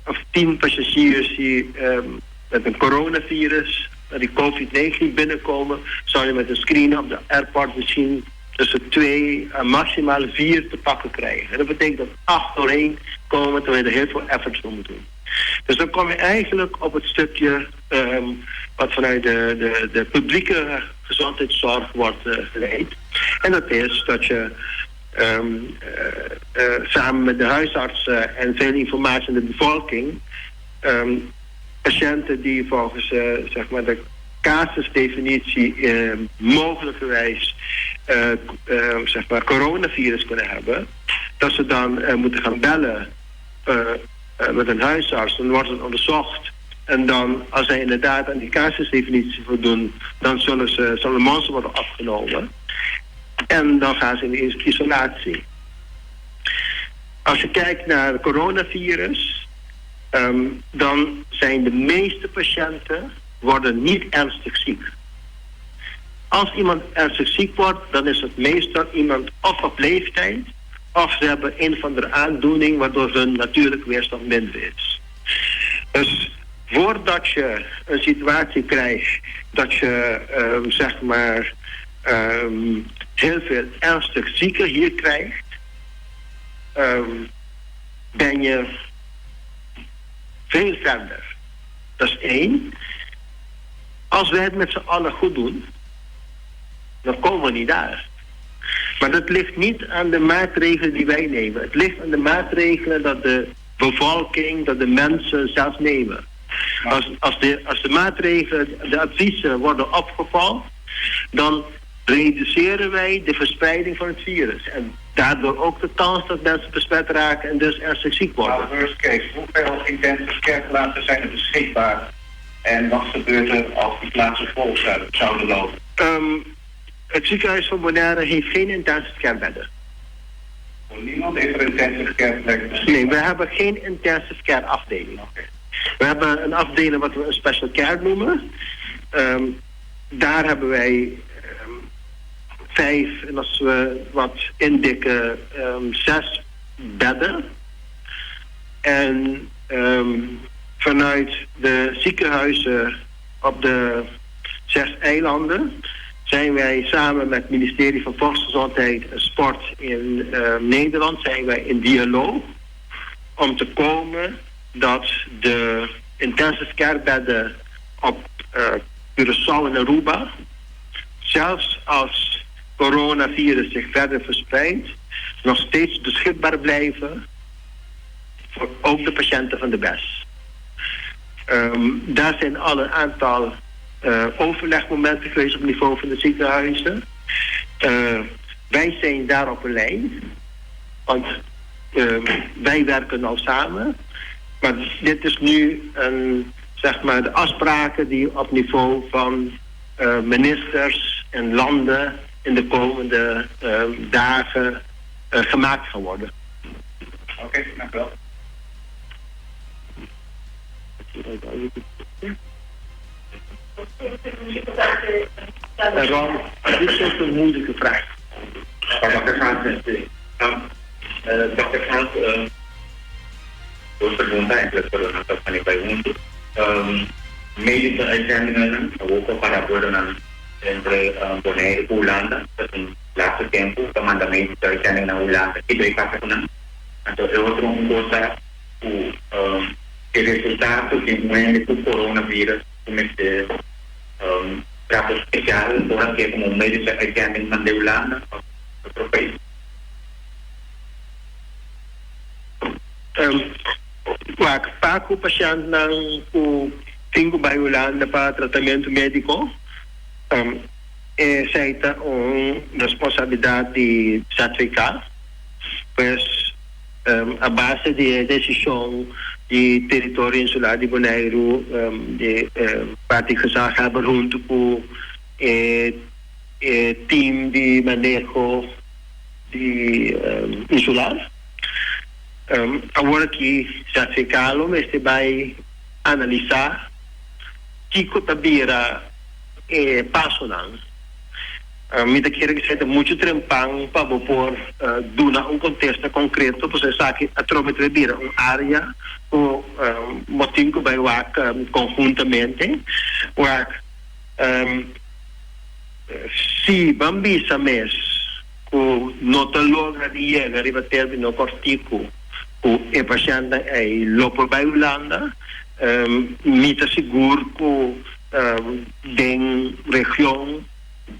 of 10 passagiers die met een coronavirus, die COVID-19 binnenkomen, zal je met een screening op de airport misschien tussen 2 en maximaal 4 te pakken krijgen. En dat betekent dat 8 doorheen komen, terwijl je er heel veel efforts voor moet doen. Dus dan kom je eigenlijk op het stukje wat vanuit de publieke gezondheidszorg wordt geleid. En dat is dat je samen met de huisartsen en veel informatie in de bevolking patiënten die volgens zeg maar de casusdefinitie mogelijkerwijs zeg maar coronavirus kunnen hebben, dat ze dan moeten gaan bellen met een huisarts. Dan wordt het onderzocht. En dan, als zij inderdaad aan die casusdefinitie voldoen, dan zal de monster worden afgenomen. En dan gaan ze in isolatie. Als je kijkt naar het coronavirus, dan zijn de meeste patiënten worden niet ernstig ziek. Als iemand ernstig ziek wordt, dan is het meestal iemand of op leeftijd, of ze hebben een of andere aandoening waardoor hun natuurlijke weerstand minder is. Dus voordat je een situatie krijgt dat je zeg maar heel veel ernstig zieken hier krijgt, ben je veel verder. Dat is 1. Als wij het met z'n allen goed doen, dan komen we niet daar. Maar dat ligt niet aan de maatregelen die wij nemen. Het ligt aan de maatregelen dat de bevolking, dat de mensen zelf nemen. Als, als, de, als de maatregelen, de adviezen worden opgevolgd, dan reduceren wij de verspreiding van het virus. En daardoor ook de kans dat mensen besmet raken en dus ernstig ziek worden. Maar worst case, hoeveel intensive care plaatsen zijn er beschikbaar? En wat gebeurt er als die plaatsen vol zouden lopen? Het ziekenhuis van Bonaire heeft geen intensive care bedden. Voor niemand is er intensive care plek beschikbaar? Nee, we hebben geen intensive care afdeling. We hebben een afdeling wat we een special care noemen. Daar hebben wij 5, en als we wat indikken, 6 bedden. En vanuit de ziekenhuizen op de 6 eilanden zijn wij samen met het ministerie van Volksgezondheid en Sport in Nederland zijn wij in dialoog om te komen dat de intensive care bedden op Curaçao en Aruba, zelfs als coronavirus zich verder verspreidt, nog steeds beschikbaar blijven voor ook de patiënten van de BES. Daar zijn al een aantal overlegmomenten geweest op niveau van de ziekenhuizen. Wij zijn daar op een lijn, want wij werken al samen. Maar dit is nu een, zeg maar, de afspraken die op niveau van ministers en landen in de komende dagen gemaakt gaan worden. Oké, okay, dank u wel. Ron, dit is een moeilijke vraag. Dr. Frans, Dr. Frans, dos pregunta entre corona ta pani bai huntu. Medische uitzendingen, awor para acuerdonan entre Bonaire ku Hulanda, ta tin laatste tempu ta manda medische uitzendingen na Hulanda, kiko e pasa ku nan? Anto e otro un kos ta ku e resultado di un hende ku coronavirus ku mester trato spesial ora ke komo un medische uitzending manda e Hulanda òf otro pais. Wak, pa ku pashèntnan ku tin ku bai Hulanda pa tratamentu médiko, esei ta un responsabilidat di ZVK. Pues, a base di e desishon di Teritorio Insular di Boneiru, di parti gezaghebber huntu ku e team di maneho di insular. Awor aki ZVK lo mester bai analisá kiko ta bira e pasonan. Mi ta kere ku esei ta muchu trempan pa bo por duna un kontesta konkreto, pasobra esaki atrobe ta bira un área ku bo tin ku bai wak konhuntamente. Wak si ban bisa mes ku no ta logra di yega riba término kòrtiku ku e pashèntnan ei lo por bai Hulanda, mi ta sigur ku den region,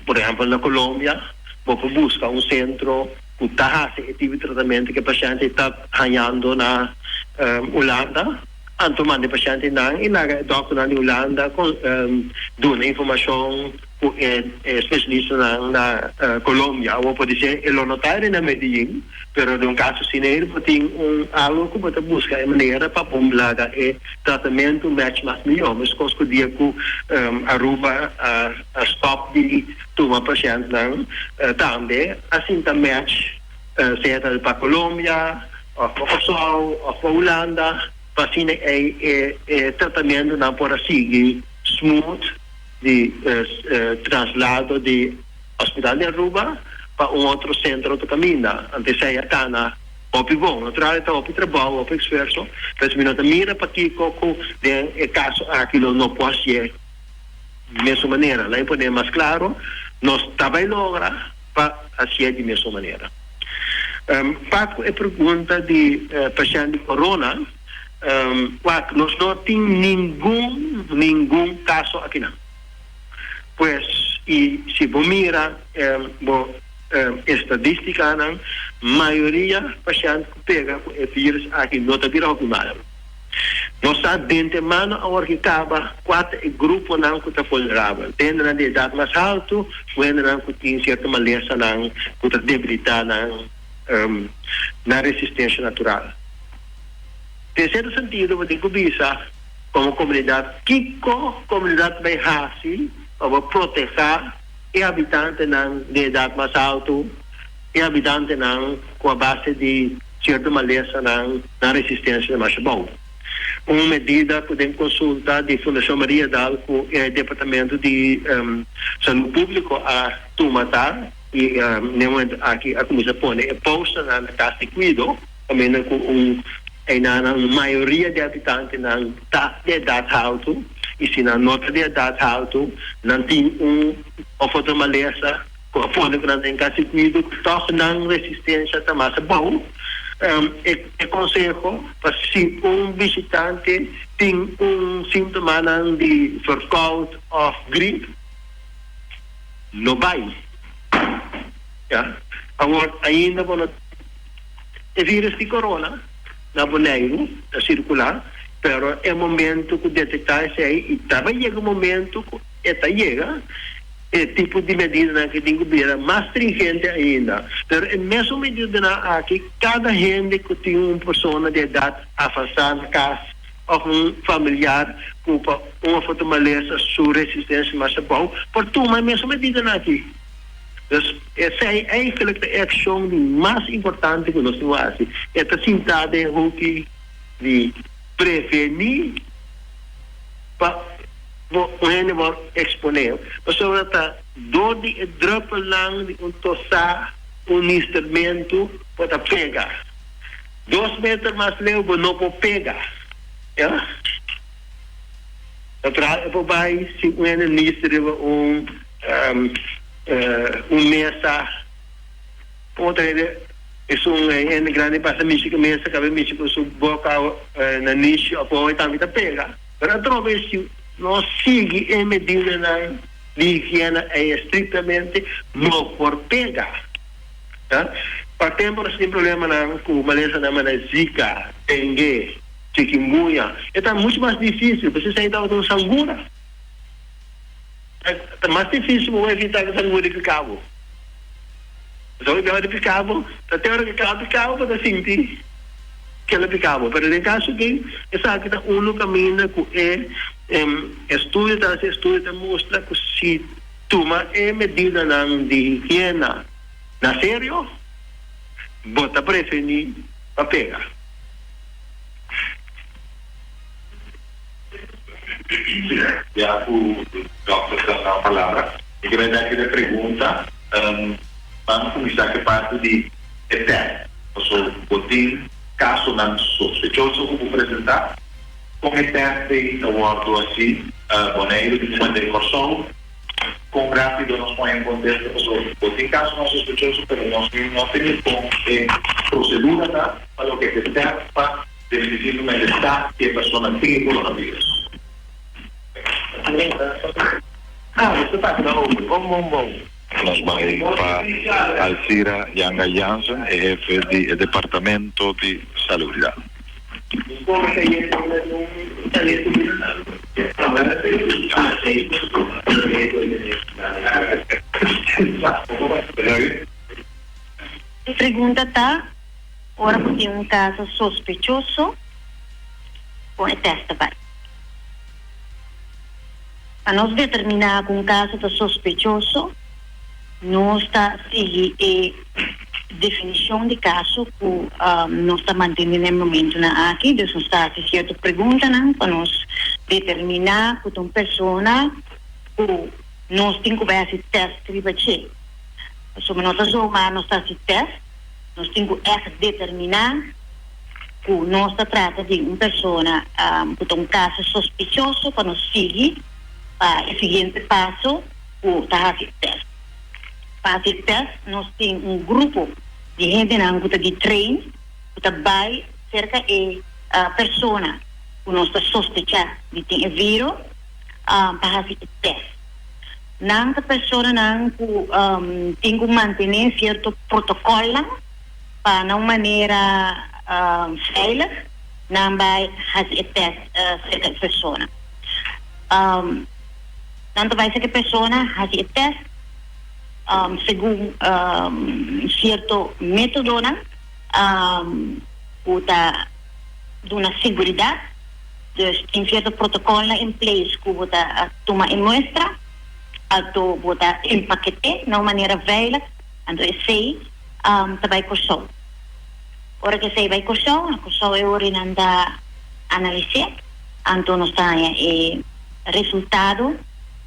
por ehèmpel na Colombia, bo por buska un sentro ku ta hasi e tipo di tratamentu ku e pashènt ei ta hañando na Hulanda. Anto manda e pashèntenan i laga e dòkternan di Hulanda duna informashon ku e spesialistanan na Colombia. Awor podisé e lo no ta na Medellin, pero den un kaso asina ei bo tin un algu ku bo ta buska e manera pa bo laga e tratamentu match mas mihó. Meskos ku dia ku Aruba a stòp di tuma pashèntnan tambe a sinta match sea ta pa Colombia òf pa Kòrsou òf pa Hulanda pa asina ei e tratamentunan por a sigui smooth di traslado di Hospital di Aruba pa un otro sentro otro kaminda. Anto esei a kana hopi bon. Natural e ta hopi trabou, hopi esfuerso, pero mi no ta mira pakiko ku den e kaso aki lo no por hasié di mesun manera. Lain pone mas klaro, nos ta bai logra pa hasié di mesun manera. Pa ku e pregunta di pashènt di korona, wak, nos no tin ningun, ningun kaso akinan. Pues, i si bo mira bo estadístikanan, mayoria pashènt ku pega ku e vírùs aki no ta bira hopi malu. Nos sa dentemano awor ki kaba kua ta e gruponan ku ta vulnerabel, hendenan di edat mas haltu ku hendenan ku tin sierto malesanan ku ta debilitá nan nan resistensia natural. Den sierto sentido bo tin ku bisa komo komunidat kiko komunidat bai hasi pa bo protehá e habitantenan di edat mas haltu, e habitantenan ku a base di sierto malesanan nan resistensia ta masha bou. Un medida ku den konsulta di Fundashon Mariadal ku e Departamento di Salú Públiko a tuma ta i n'e momento aki a kuminsá pone e posternan na kas di kuido kaminda ku un einanan un mayoria di habitantenan ta di edat haltu i si nan no ta di edat haltu nan tin un òf otro malesa ku a pone ku nan ta den kas di kuido ku tòg nan resistensia ta mas abou. E konseho pa si un bishitante tin un síntomanan di verkoud òf grip no bai. Ya. Awor ainda bo no e virus di corona na Boneiru ta circula pero e momento cu detecta esey y ta bay yega un momento cu e ta yega e tipo di medidanan aki tin cu bira mas stringente ainda. Pero e mesun medidanan aki cada hende cu tin un persona di edad avansa na cas of un familiar cu pa un of otro malesa su resistencia mas abou por tuma e mesun medidanan aki. Dus esei eigenlijk ta e accion di mas importante cu nos tin cu haci. E ta sinta den hoki di preveni pa bo un hende word expone. Pasobra ta door di e druppelnan di un tosa, un nistermentu bo ta pega. Dos meter mas leu bo no por pega. Ya. Natural e por bai si un hende nister riba un un mesa. Otro hende esun hende grandi pasa mishi ku mesa kabe mishi ku su boka na nishi of oe tambe ta pega. Pero atrobe si no sigui e medidanan di higiena ei estrictamente no por pega. Pa tempo nos tin problemanan ku malesanan manera Zika, Dengue, Chikungunya. E ta mucho mas dificil pasobra esei tabata un sangura. Ta mas dificil bo evita ku sangura di pica bo. Pasobra ora di pica bo, ta te ora ku e pica bo bo ta sinti ke el a pica bo. Pero den kaso aki esaki ta unu kaminda ku e estudio ta hasi, estudio ta mustra ku si tuma e medidanan di higiena na serio, bo ta preveni pa pega. Ya ku dòkter ta na palabra, mi ke bai daki e pregunta. Ban kuminsá ku e parti di e tèst. Paso bo tin kasonan sospechoso ku bo presentá. Kon e tèst ei ta wòrdu hasi? Boneiru tin ku mand'é Kòrsou. Kon rápido nos por haña un kontesta? Paso bo tin kasonan sospechoso, pero nos no tene kon e prosedura ta pa loke ta e tèst pa Definitivamente sa si e persona tin e coronavirus. Nos bai pa Alcira Janga Jansen, e hefe di e departamento di Salubridad. Pregunta ta, Ora ku tin un kaso sospechoso, kon e tèst ta bai? Pa nos determiná ku un kaso ta sospechoso, nos ta sigui e definishon di kaso ku nos ta mantené na e momentunan aki. Dus nos ta hasi sierto preguntanan pa nos determiná ku ta un persona ku nos tin ku bai hasi tèst riba dje. Pasobra no ta zomaar nos ta hasi tèst. Nos tin ku ègt determiná ku nos ta trata di un persona ku ta un kaso sospechoso pa nos sigui pa e siguiente paso ku ta hasi e tèst. Pa hasi e tèst nos tin un grupo di hendenan ku ta di train ku ta bai serka e persona ku nos ta sospechá di tin e viro pa hasi e tèst. Nan ta personanan ku tin ku mantené sierto protokòlnan pa na un manera veilig nan bai hasi e tèst serka e persona. Nan ta bai serka e persona hasi e tèst segun sierto métodonan ku ta duna siguridat. Dus tin cierto protocolnan in place cu bo ta tuma e muestra, anto bo ta empakete na un manera veilig, anto esey ta bay Corsou. Ora cu esey bay Corsou, na Corsou e ora nan ta analis'é, anto nos ta haña e resultado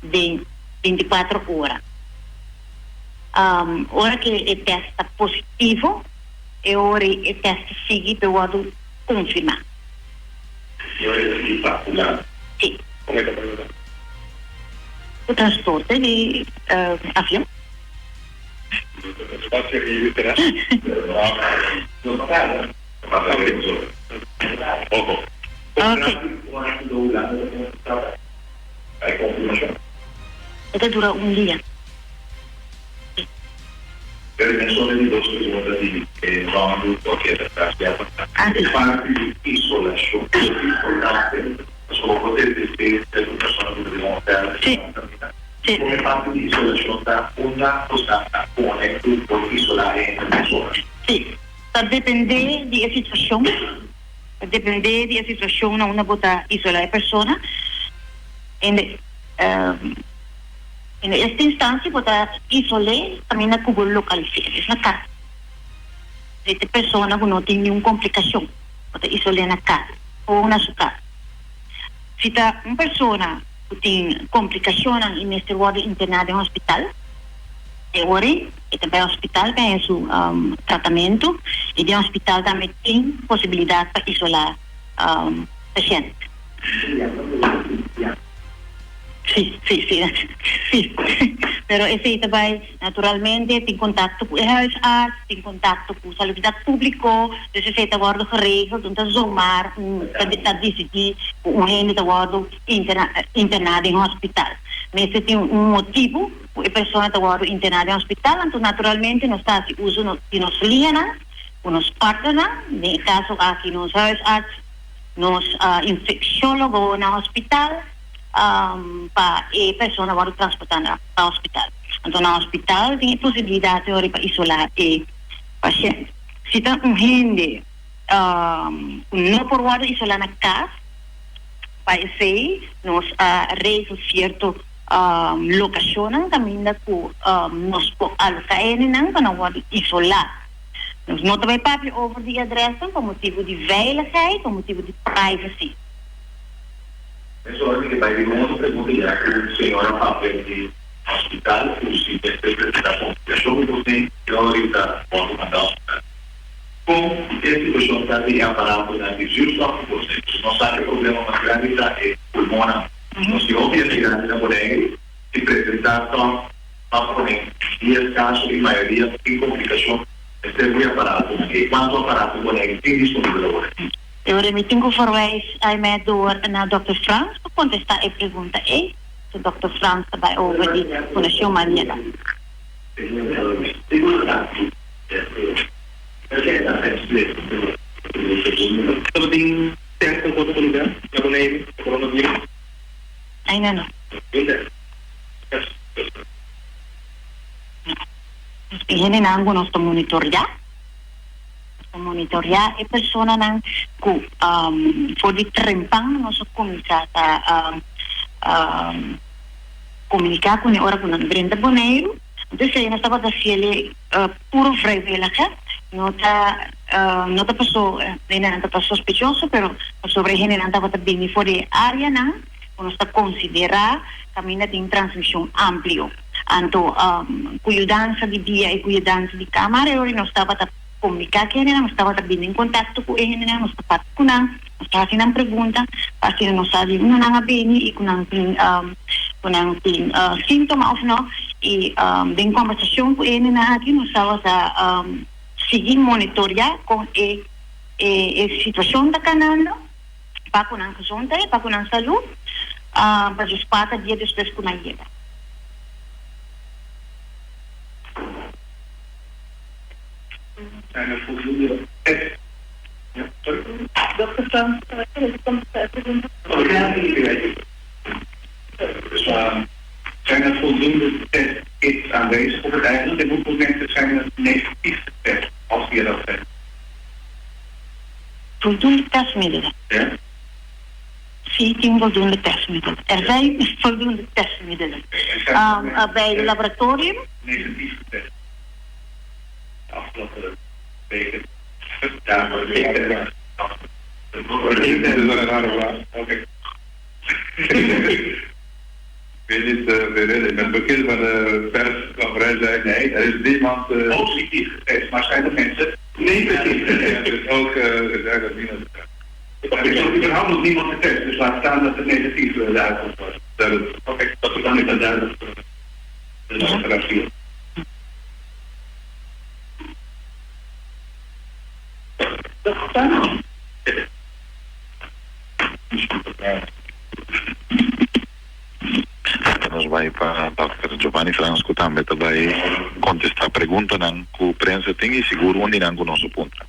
den binticuatro ora. Ora cu e test ta positivo, e ora e test ta sigui pa e wordo confirma. Yo e decidí pa Hulanda. Sí. Con e ta bai Hulanda? Cu transporte di avion. Espacio aéreo terrestre. No ta tarda. Ojo. Ok. Hay confirmacion. E ta dura un dia. Pero mi a solo di dos pregunta di e Ronald cu a keda tras di a E parti di isolacion ta importante pasobra bo ta desde cierto persona cu ta den un hotel Sí. Sí. Con e parti di isolacion ta unda bo ta a pone cu por isola e hende persona? Sí. Ta depende di e situacion. Ta depende di e situacion na unda bo ta isola e persona. En de. En esta instancia bo ta isol'é kaminda ku bo lokalis'é, es na kas. Si ta persona ku no tin niun komplikashon, bo ta isol'é na kas o na su kas. Si ta un persona ku tin komplikashonnan i mester wòrdu interná den hospital, e ora ei e ta bai hospital pa haña su tratamentu i den hospital tambe tin posibilidat pa isolá pashènt. Sí, sí, sí, sí. Pero esei ta bai naturalmente tin contacto cu e huisarts, tin contacto cu Salubridad Publico, dus esei ta wordo geregeld, no ta zomaar un ta ta dicidi cu un hende ta wordo interna interna den hospital. Mester tin un motibo cu e persona ta wordo interna den hospital, anto naturalmente nos ta haci uso di nos lianan cu nos partnernan, den e caso aki nos huisarts, Nos infecciologo na hospital pa e persona wordo transporta na pa hospital. Anto na hospital tin e posibilidad te ora pa isola e pashent. Si ta un hende cu no por wordo isola na cas, pa esey nos a regel cierto locacionnan caminda cu nos por aloca hendenan pa nan wordo isola. Nos no ta bai papia over di e adresnan pa motibu di veiligheid, pa motibu di privacy. Mesora mi ke bai riba un otro pregunta ya ku señora papia di hospital ku si mester presenta komplikashon ku bo tin e ora ta wòrdu manda hospital. Kon e situashon ta di e aparatonan di zuurstof ku bo tin? Pasobra nos sa ku e problema mas grandi ta e pulmonnan. Nos tin hopi hende grandi na Boneiru si presenta tòg. Pa pone dies kaso i mayoria tin komplikashon mester di aparatonan. E kuantu aparato Boneiru tin disponibel awor? E ora mi tin ku verwijs aimee door na Dòkter Frans pa kontestá e pregunta ei. So Dòkter Frans ta bai over di Fundashon Mariela. Tabatin tèst den otro lugá na Boneiru pa coronavirus? Ainda no. E hendenan ku nos ta monitoriá, nos ta monitoriá e personanan ku for di trempan nos a kuminsá ta komuniká kuné ora ku nan drenta Boneiru. Entonces ei nos tabata hasiel puro vrijwillig, no ta no ta paso hendenan ta sospechoso pero pasobra e hendenan tabata bini for di e áreanan. ku nos ta konsiderá kaminda tin transmishon amplio. Anto ku yudansa di bia i ku yudansa di kámara e ora nos tabata komuniká ku e hendenan, nos tabata bini en kontakto ku e hendenan, nos ta papia ku nan, nos ta hasi nan pregunta pa asina nos sa di unda nan a bini i ku nan tin ku nan tin síntoma òf no. I den kòmbersashon ku e hendenan aki nos tabata sigui monitoriá kon e e situashon ta kanando. Pa ku nan gezondheid, pa ku nan salú, pa djes kuater dia despues ku nan yega. Zijn er voldoende test? Ja, sorry. Dòkter Frans, ta bai kontestá e pregunta? Dus zijn er voldoende testkits aanwezig op het eiland en hoeveel mensen zijn er negatief getest als die er al zijn? Voldoende testmiddelen? Ja. Sí, tin voldoende testmiddelen. Er zijn voldoende testmiddelen. Bij het laboratorium? Negatief getest. De afgelopen weken. Ja, Oké. Ik weet niet, in het begin van de persconferentie nee, er is niemand positief getest, maar zijn er mensen negatief getest? Er is ook gezegd dat niemand Er is überhaupt nog niemand getest, dus laat staan dat het negatief de uitkomst was. Duidelijk. Oké, dat is dan niet duidelijk voor de luisteraars hier. Nos bai pa Dòkter Giovanni Frans ku tambe ta bai kontestá preguntanan ku prensa tin i sigur un di nan ku nos a puntra.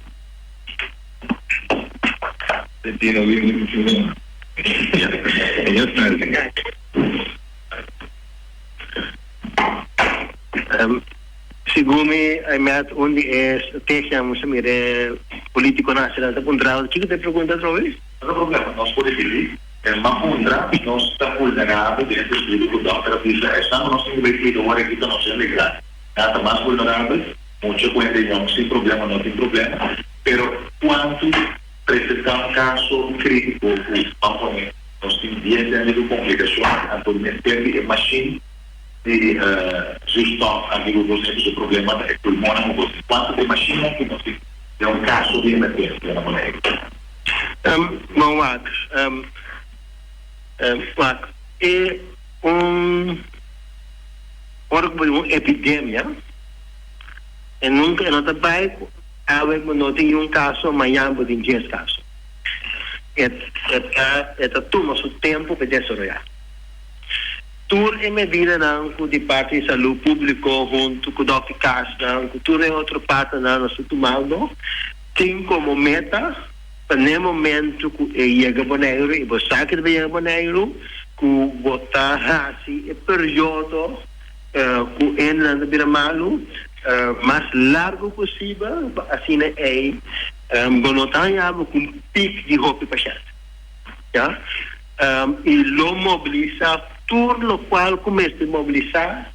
Segun mi a met un di e estrategianan mi sa mira e politiconan haci nan ta puntra kico ta e pregunta atrobe? No ta problema, nos por ripiti. E ma puntra, nos ta vulnerabel den e sentido cu dokter a bisa esnan cu nos tin cu bay cuida ora aki ta nos hende grandi. Nan ta mas vulnerabel, mucha cu hende yong sin problema no tin problema, pero cuanto presenta un caso critico cu ban pone nos tin dies hende cu complicacion anto mester di e machine di zuurstof aki cu nos tin su problema ta e pulmonnan cu nos tin. Cuanto di e machinenan cu nos tin den un caso di emergencia na Boneiru? Bon wak, wak e un ora cu bo tin un epidemia e nunca e no ta bay cu awe bo no tin un caso mañan bo tin dies caso. E ta e ta tuma su tempo pa desaroya. Tur e medidanan cu di parti di salud publico hunto cu dokter Kasnan cu tur e otro partnernan nos ta tumando tin como meta pa n'e momento cu e yega Boneiru y bo sa cu ta bay yega Boneiru cu bo ta haci e periodo cu hendenan ta bira malu mas largo posibel pa asina ey bo no ta haña bo cu un piek di hopi pashent ya. Y lo mobilisa tur locual cu mester mobilisa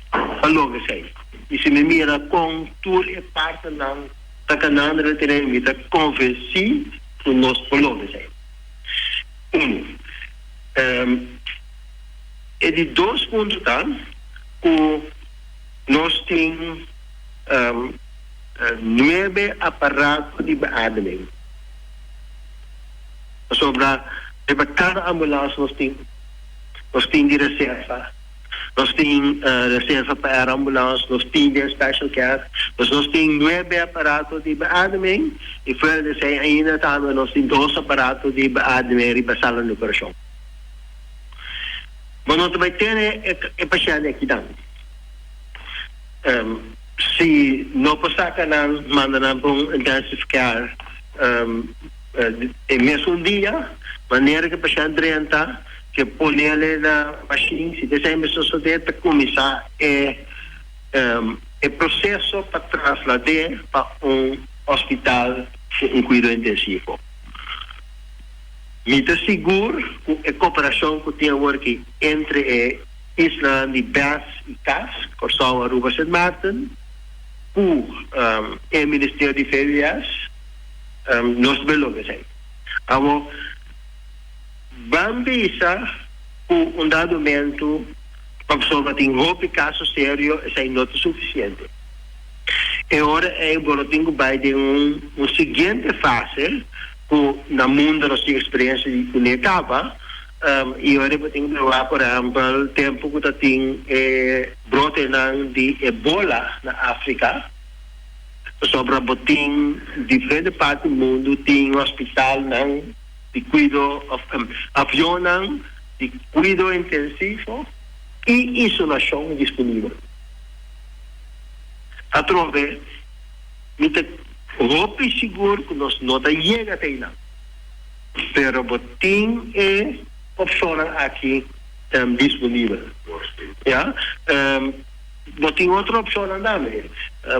pa logra esey. Y si mi mira con tur e partnernan ta canando riba tereno mi ta convenci cu nos por logra esey. Uno. E di dos punto ta cu nos tin nuebe aparato di beademing. Pasobra riba kada ambulans nos tin nos tin di reserva, nos tin reserva pa air ambulans, nos tin den special care, dus nos tin nuebe aparato di beademing y fuera di esey ainda tambe nos tin dos aparato di beademing riba sala di operacion. Bo no ta bay tene e pashente akinan. Si no por saca nan, manda nan pa un intensive care. E mesun dia, manera ku e pashènt drenta, ke ponele na mashin, si ta esei mes sosodé, ta kuminsá e e proseso pa traslad'é pa un hospital ku un kuido intensivo. Mi ta sigur ku e koperashon ku tin awor aki entre e islanan di bes i kas, Kòrsou, Aruba, Sint Maarten, ku e Ministerio di VWS, Nos ta logra esei. Awor, ban bisa ku un dado momentu pasobra tin hopi kaso serio esei no ta sufisiente. E ora ei bo lo tin ku bai den un un siguiente fase ku na mundo nos tin eksperensia di kuné kaba i ora ei bo tin ku proba por ehèmpel tempu ku ta tin e brotenan di ebola na Afrika. Pasobra bo tin diferente parti mundu tin hospitalnan di kuido of avionnan di kuido intensivo i isolashon disponibel. Atrobe mi ta. hopi sigur ku nos no ta yega te einan. Pero bo tin e opshonnan aki disponibel. Ya. Bo tin otro opshonnan tambe.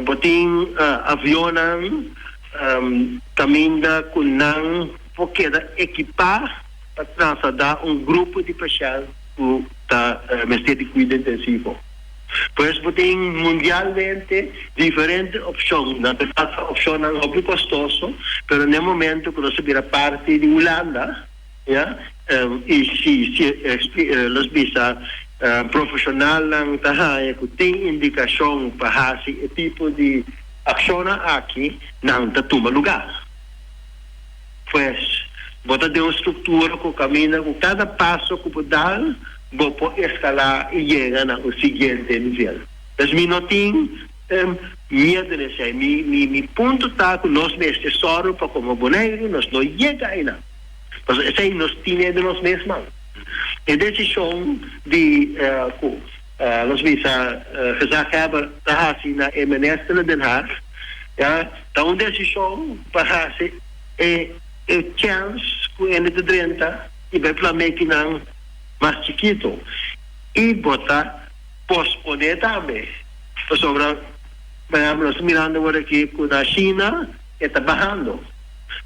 Bo tin avionnan kaminda ku nan por keda ekipá pa trasladá un grupo di pashènt ku ta mester di kuido intensivo. Pues bo tin mundialmente diferente opshon. Nan ta trata opshonnan hopi kostoso, pero n'e momento ku nos a bira parti di Hulanda, ya, i si los bisa profeshonalnan ta haña ku tin indikashon pa hasi e tipo di akshonnan aki, nan ta tuma lugá. Pues, bo ta den un struktura ku kaminda ku kada paso ku bo dal, bo por eskalá i yega na un siguiente nivel. Pues mi no tin miedu den esei. Mi, mi, mi punto ta ku nos mester sòru pa komo Boneiru nos no yega einan. Pasobra esei nos tine den nos mes man. E desishon di ku nos bisa gezaghebber ta hasi na e minister na Den Haag, ya, ta un desishon pa hasi e e chèns ku hende ta drenta i bai plam'é kinan mas chikito i bo ta posponé tambe pasobra por ehempel nos ta mirando awor aki ku na China e ta bahando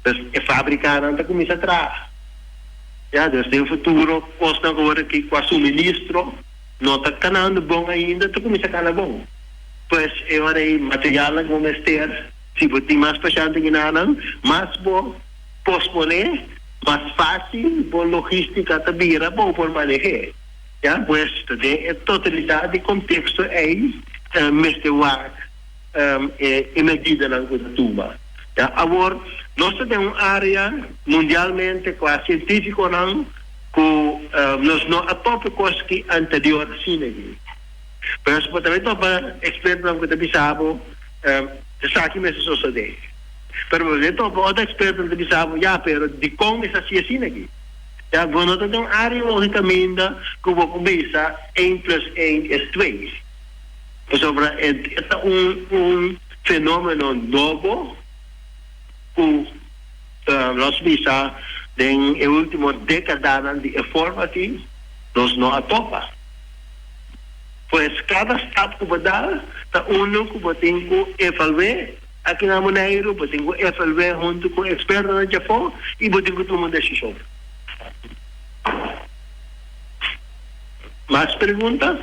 pues e fabrikanan ta kuminsá traha ya dus den futuro kosnan ku awor aki ku a suministro no ta kanando bon ainda ta kuminsá kana bon pues e ora ei materialnan ku bo mester si bo tin mas pashente kinanan mas bo posponé mas fácil bo logística ta bira pa bo por maneh'é. Ya, pues ta den e totalidat di konteksto ei mester wak e medidanan ku ta tuma. Ya, awor nos ta den un área mundialmente kua sientífikonan ku nos no a topa kos ki anterior asina aki. Pero bo tambe topa ekspertonan ku ta bisa bo esaki mester sosodé. Pero bo tambe topa otro ekspertonan ta bisa bo, ya, pero dikon mester hasi asina aki? Ya, bo no ta den un área lógikaminda ku bo por bisa één plus één es twee. Pasobra e ta un un fenómeno nobo ku nos bisa den e último dékadanan di e forma aki nos no a topa. Pues kada stap ku bo dal ta unu ku bo tin ku evalu'é aki na Boneiru, bo tin ku evalu'é huntu ku ekspertonan djafó i bo tin ku tuma un desishon. Mas pregunta?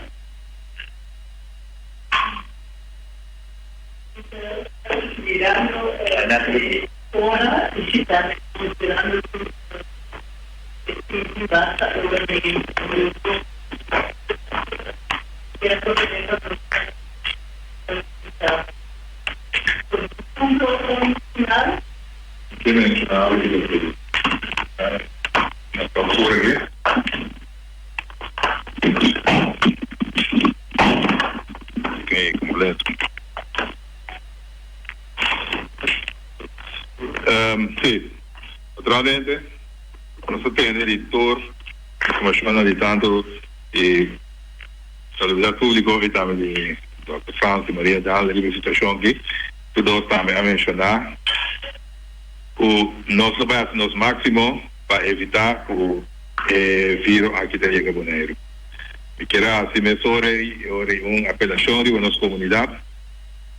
Ke menshoná riba e na clausura aki. Oké, completo. Sí, naturalmente nos ta tende di tur informashonnan di tantu di Salubridat Públiko i tambe di Dòkter Frans i Maria Daal riba e situashon aki. Tur dos tambe a menshoná ku nos lo bai hasi nos máksimo pa evitá ku e viro aki ta yega Boneiru. Mi kier a hasi mesora i ora i un apelashon riba nos komunidat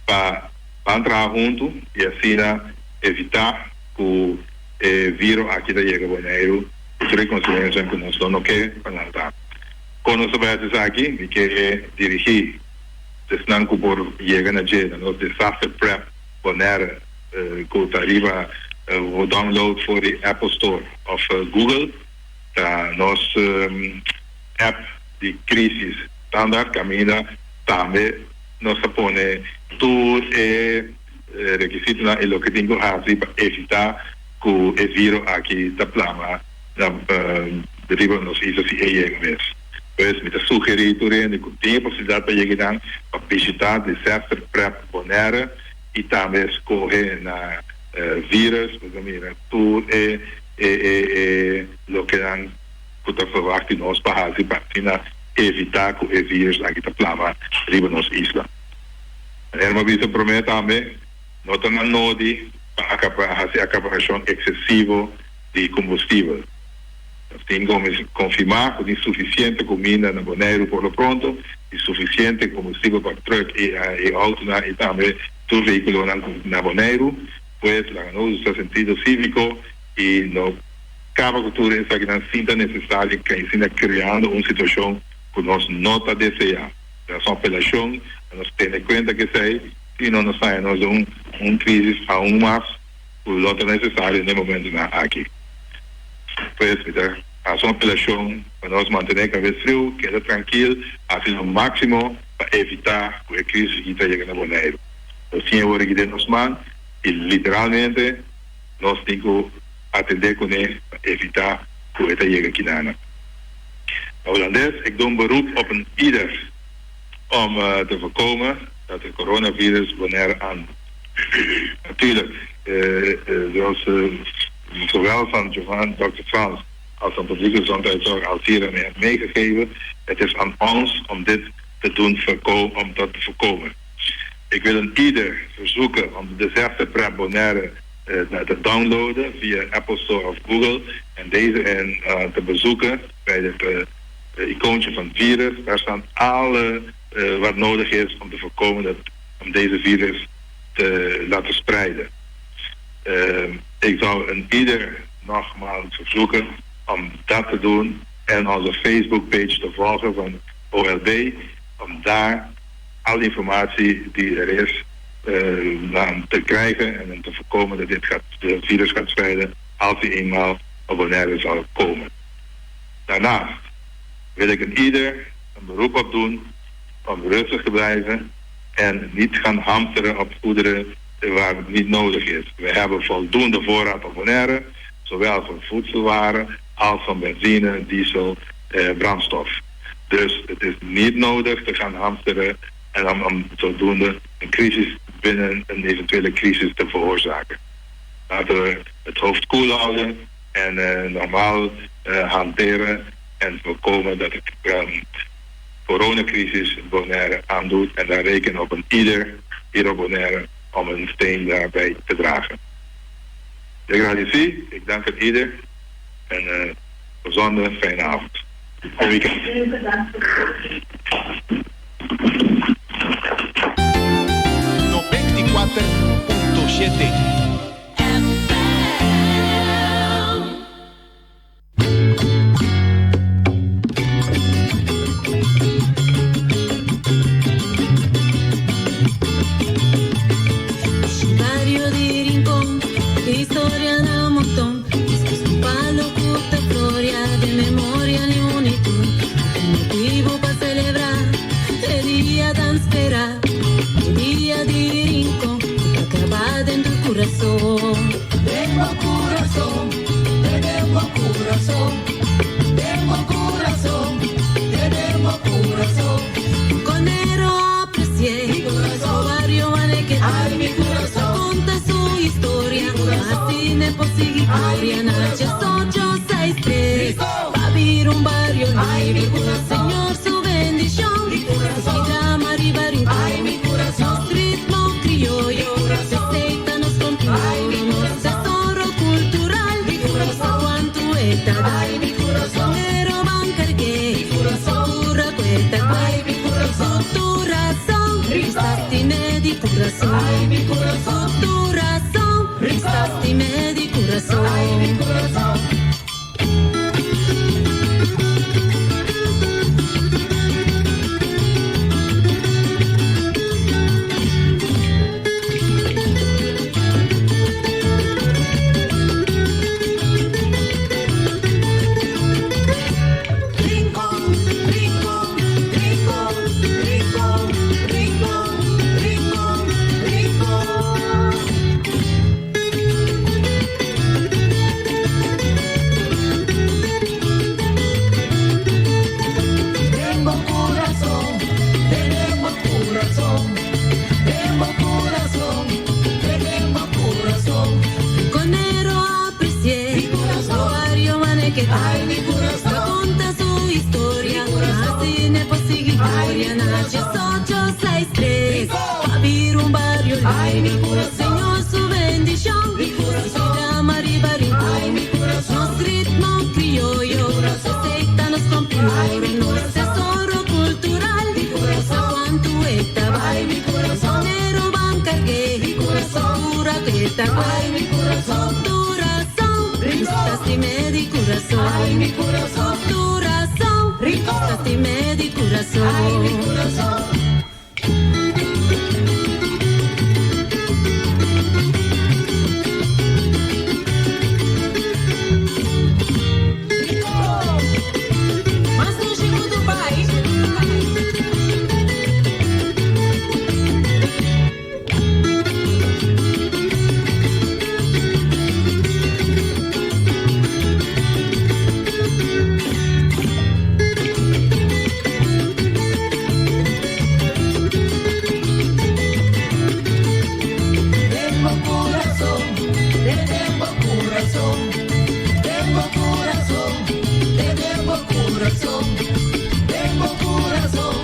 pa ban traha huntu i asina evitá ku e viro aki ta yega Boneiru ku tur e konsekuensianan ku nos lo no ke pa nan ta. Kon nos ta bai hasi esaki? Mi ke dirigí esnan ku por yega na dje na nos Disaster Prep Bonaire ku ta riba bo download for di Apple Store òf Google. Ta nos app di crisis standaard caminda tambe nos ta pone tur e rekisitonan y loke tin cu haci pa evita cu e viro aki ta plama na riba nos isla si e yega mes. Pues mi ta sugeri tur hende cu tin e posibilidad pa yega nan pa bishita Disaster Prep Bonaire y tambe scoge na virus bo ta mira tur e e e e lokenan ku ta verwagt di nos pa hasi pa asina evitá ku e virus aki ta plama riba nos isla. Manera mi a bisa promé tambe, no ta na nodi. pa hasi akaparashon eksesivo di kombustibel. Nos tin konfirmá ku tin sufisiente kuminda na Boneiru por lo pronto i sufisiente kombustibel pa trùk i outonan i tambe tur vehíkulonan na Boneiru. Pues laga nos usa sentido síviko i no kaba ku tur esakinan sin ta nesesario i asina kreando un situashon ku nos no ta deseá. Ta un apelashon pa nos tene kuenta ku esei, si no nos haña nos den un krísis aun mas ku lo ta nesesario na e momentunan aki. Pues mi ta hasi un apelashon pa nos mantené kabes friu, keda trankil, hasi lo máksimo pa evitá ku e krísis aki ta yega na Boneiru. Nos tin e wor aki den nos man i literalmente nos tin ku atendé kuné pa evitá ku e ta yega kinanan. Na Hulandes, Ik doe een beroep op een ieder om te voorkomen dat de coronavirus Bonaire aandoet. Natuurlijk, zoals zowel van Giovanni, Dr. Frans als van Publieke Gezondheidszorg als hier aan mij meegegeven, het is aan ons om dit te doen voorkomen, om dat te voorkomen. Ik wil een ieder verzoeken om de Disaster Prep Bonaire te downloaden via Apple Store of Google en deze en te bezoeken bij het icoontje van virus. Daar staan alle wat nodig is om te voorkomen dat om deze virus te laten spreiden. Ik zou een ieder nogmaals verzoeken om dat te doen en onze Facebook page te volgen van OLB, om daar alle informatie die er is te krijgen en om te voorkomen dat dit gaat, de virus gaat spreiden als hij eenmaal op Bonaire zal komen. Daarnaast wil ik een ieder een beroep op doen om rustig te blijven en niet gaan hamsteren op goederen waar het niet nodig is. We hebben voldoende voorraad op Bonaire, zowel van voedselwaren als van benzine, diesel, brandstof. Dus het is niet nodig te gaan hamsteren en om zodoende een crisis binnen een eventuele crisis te veroorzaken. Laten we het hoofd koel houden en normaal hanteren en voorkomen dat de coronacrisis Bonaire aandoet. En daar rekenen op een ieder hier op Bonaire om een steen daarbij te dragen. Ik ik dank het ieder en gezonde fijne avond. Goed weekend. 94.7. Bario di Rincon, historia na monton. Un palo cu ta floria di memoria ni unitud. Motivo pa celebra e dia tan spera. E dia di Rincon, cu ta graba den curason. Tengo corazón, tenemos corazón, tengo corazón, tenemos corazón. Conero aprecié, su barrio Ay, mi corazón. Conta su historia, así posibilitaria, Nacha 863, pa vivir un barrio Ay, mi libre, corazón. Señor su bendición, Mi corazón. y drama riba Rincón. Ay, mi corazón. Nos ritmo criollo, Mi corazón. receita nos Ay, mi nos corazón. tesoro cultural, Mi corazón. cuanto eta Ay, mi corazón. Pero bancargué, Mi corazón. Cultura cuenta, Ay, mi corazón. Tu razón, Rincón. Estás di corazón. Ay, mi corazón. Tu razón, Rincón. estás di corazón. Ay, mi corazón. Rincón, rincón, rincón, rincón, rincón, rincón, rincón. Tengo corazón, tenemos corazón, tengo corazón, tenemos corazón. Conero aprecié, Mi corazón. barrio maneque, Ay, mi corazón. Conta su historia, Mi corazón. así ne Ay, posibilitaria, mi Nacha corazón. 863, Rincón. pa vivir un barrio Ay, mi libre, corazón. Señor su bendición, Ay, mi Tesoro cultural, mi corazón. Cuanto está, ay, mi corazón. Pero van cargué, mi corazón. Pura que está, ay, mi corazón. Corazón, estás di corazón. Ay, mi corazón. Corazón, rico. Estás di corazón. Ay, mi corazón. Mas dushi ku Dubai. Tengo corazón, tenemos corazón, tengo corazón, tenemos corazón, tengo corazón,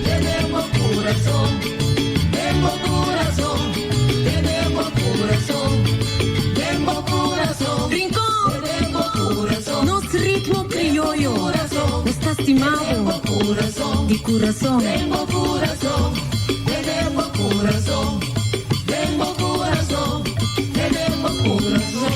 tenemos corazón, tengo corazón, tenemos corazón, tengo corazón, Rincón, tenemos corazón, nos ritmo criollo, nos ta stima bo, di corazón. Tengo corazón, tenemos corazón, tengo corazón, tenemos corazón.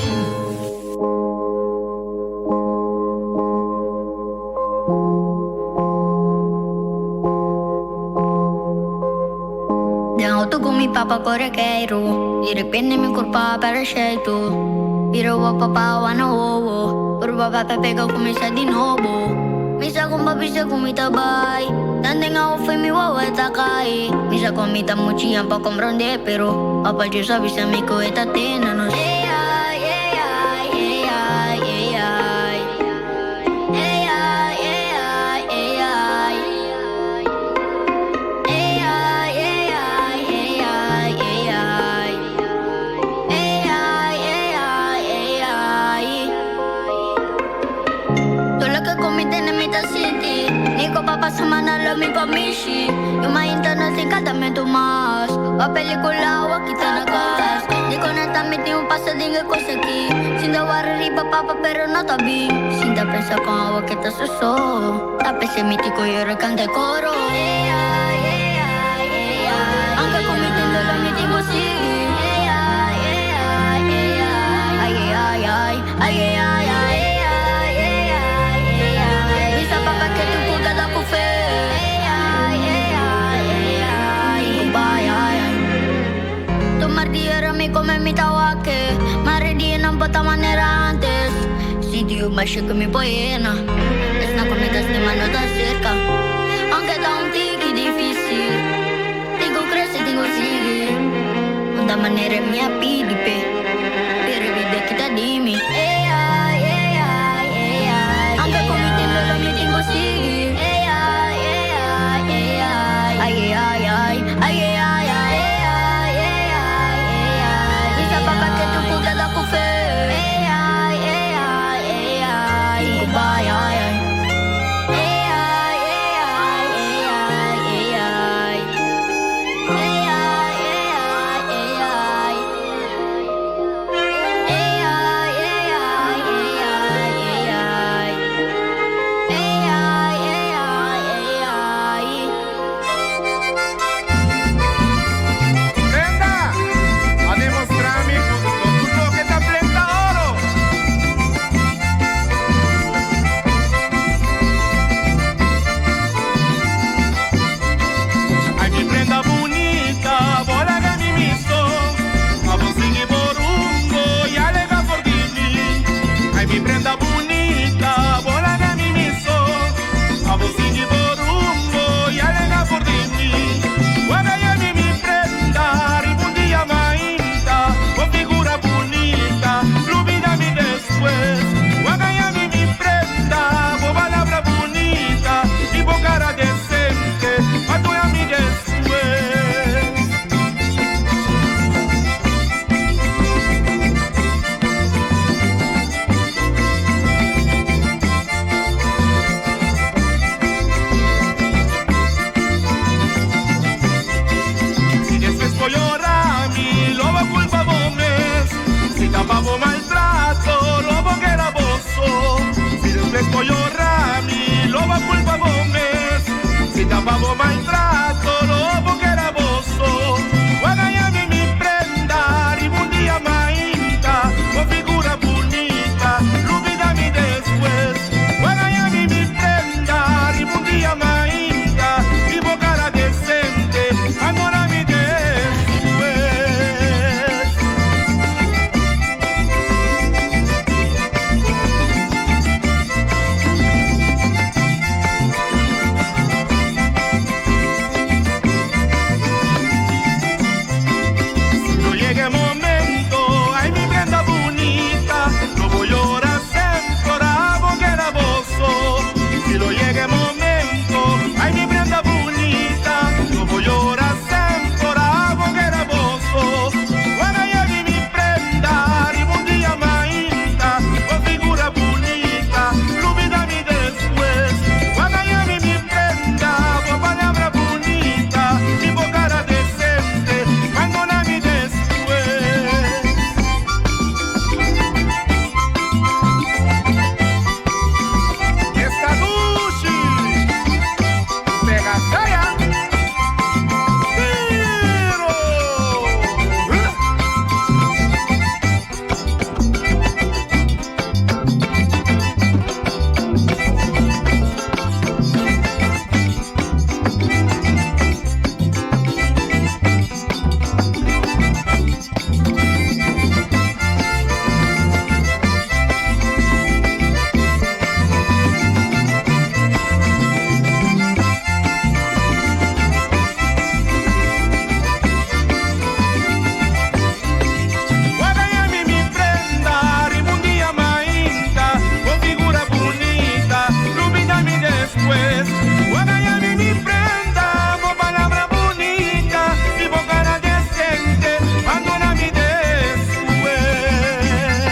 Den auto ku mi papa kore keiru. Di repente mi kurpa a pèrdè sheitu. Bira wak papa wana wowo. Pero papá pega kuminsá di nobo. Mi sa kon pa bisa ku mi ta bai. Tan den awa foi mi wawa e ta kai. Mi sa kon mi ta muchian pa komprondé pero papa Dios a bisa mi ku e ta te na nos. Ey ay, ey ay, ey ay, ey ay. Ey ay, ey ay, ey ay. Ey ay, ey ay, ey ay, ey ay. Ey ay, ey ay, ey ay. Tur loke ku mi tene mi ta sinti. Ni ku papa sa mana lo mi pa mishi. Yu mainta no tin kantamentu mas. Pa pelikula awa kita na kas. Di konekta mi tin un pasa den e kos aki. Sinta wara riba papa pero no ta bin. Sinta pensa kon awa ke ta su so. Ta p'esei mi tin ku yora kanta e koro. Ey ay, ey ay, ey ay. Aunke ku mi tin dolor mi tin ku sigui. Ey ay, ey ay, ey ay. Ay ay ay, ay ay ay. Ey ay, ey ay, ey ay. Bisa papa ke tur ku ta da ku fe. Ey ay, ey ay, ey ay. Ku bai ay ay. Tomar di era mi come mi ta wak. Mare di nan por ta manera antes. Si Dios masha ku mi por yena.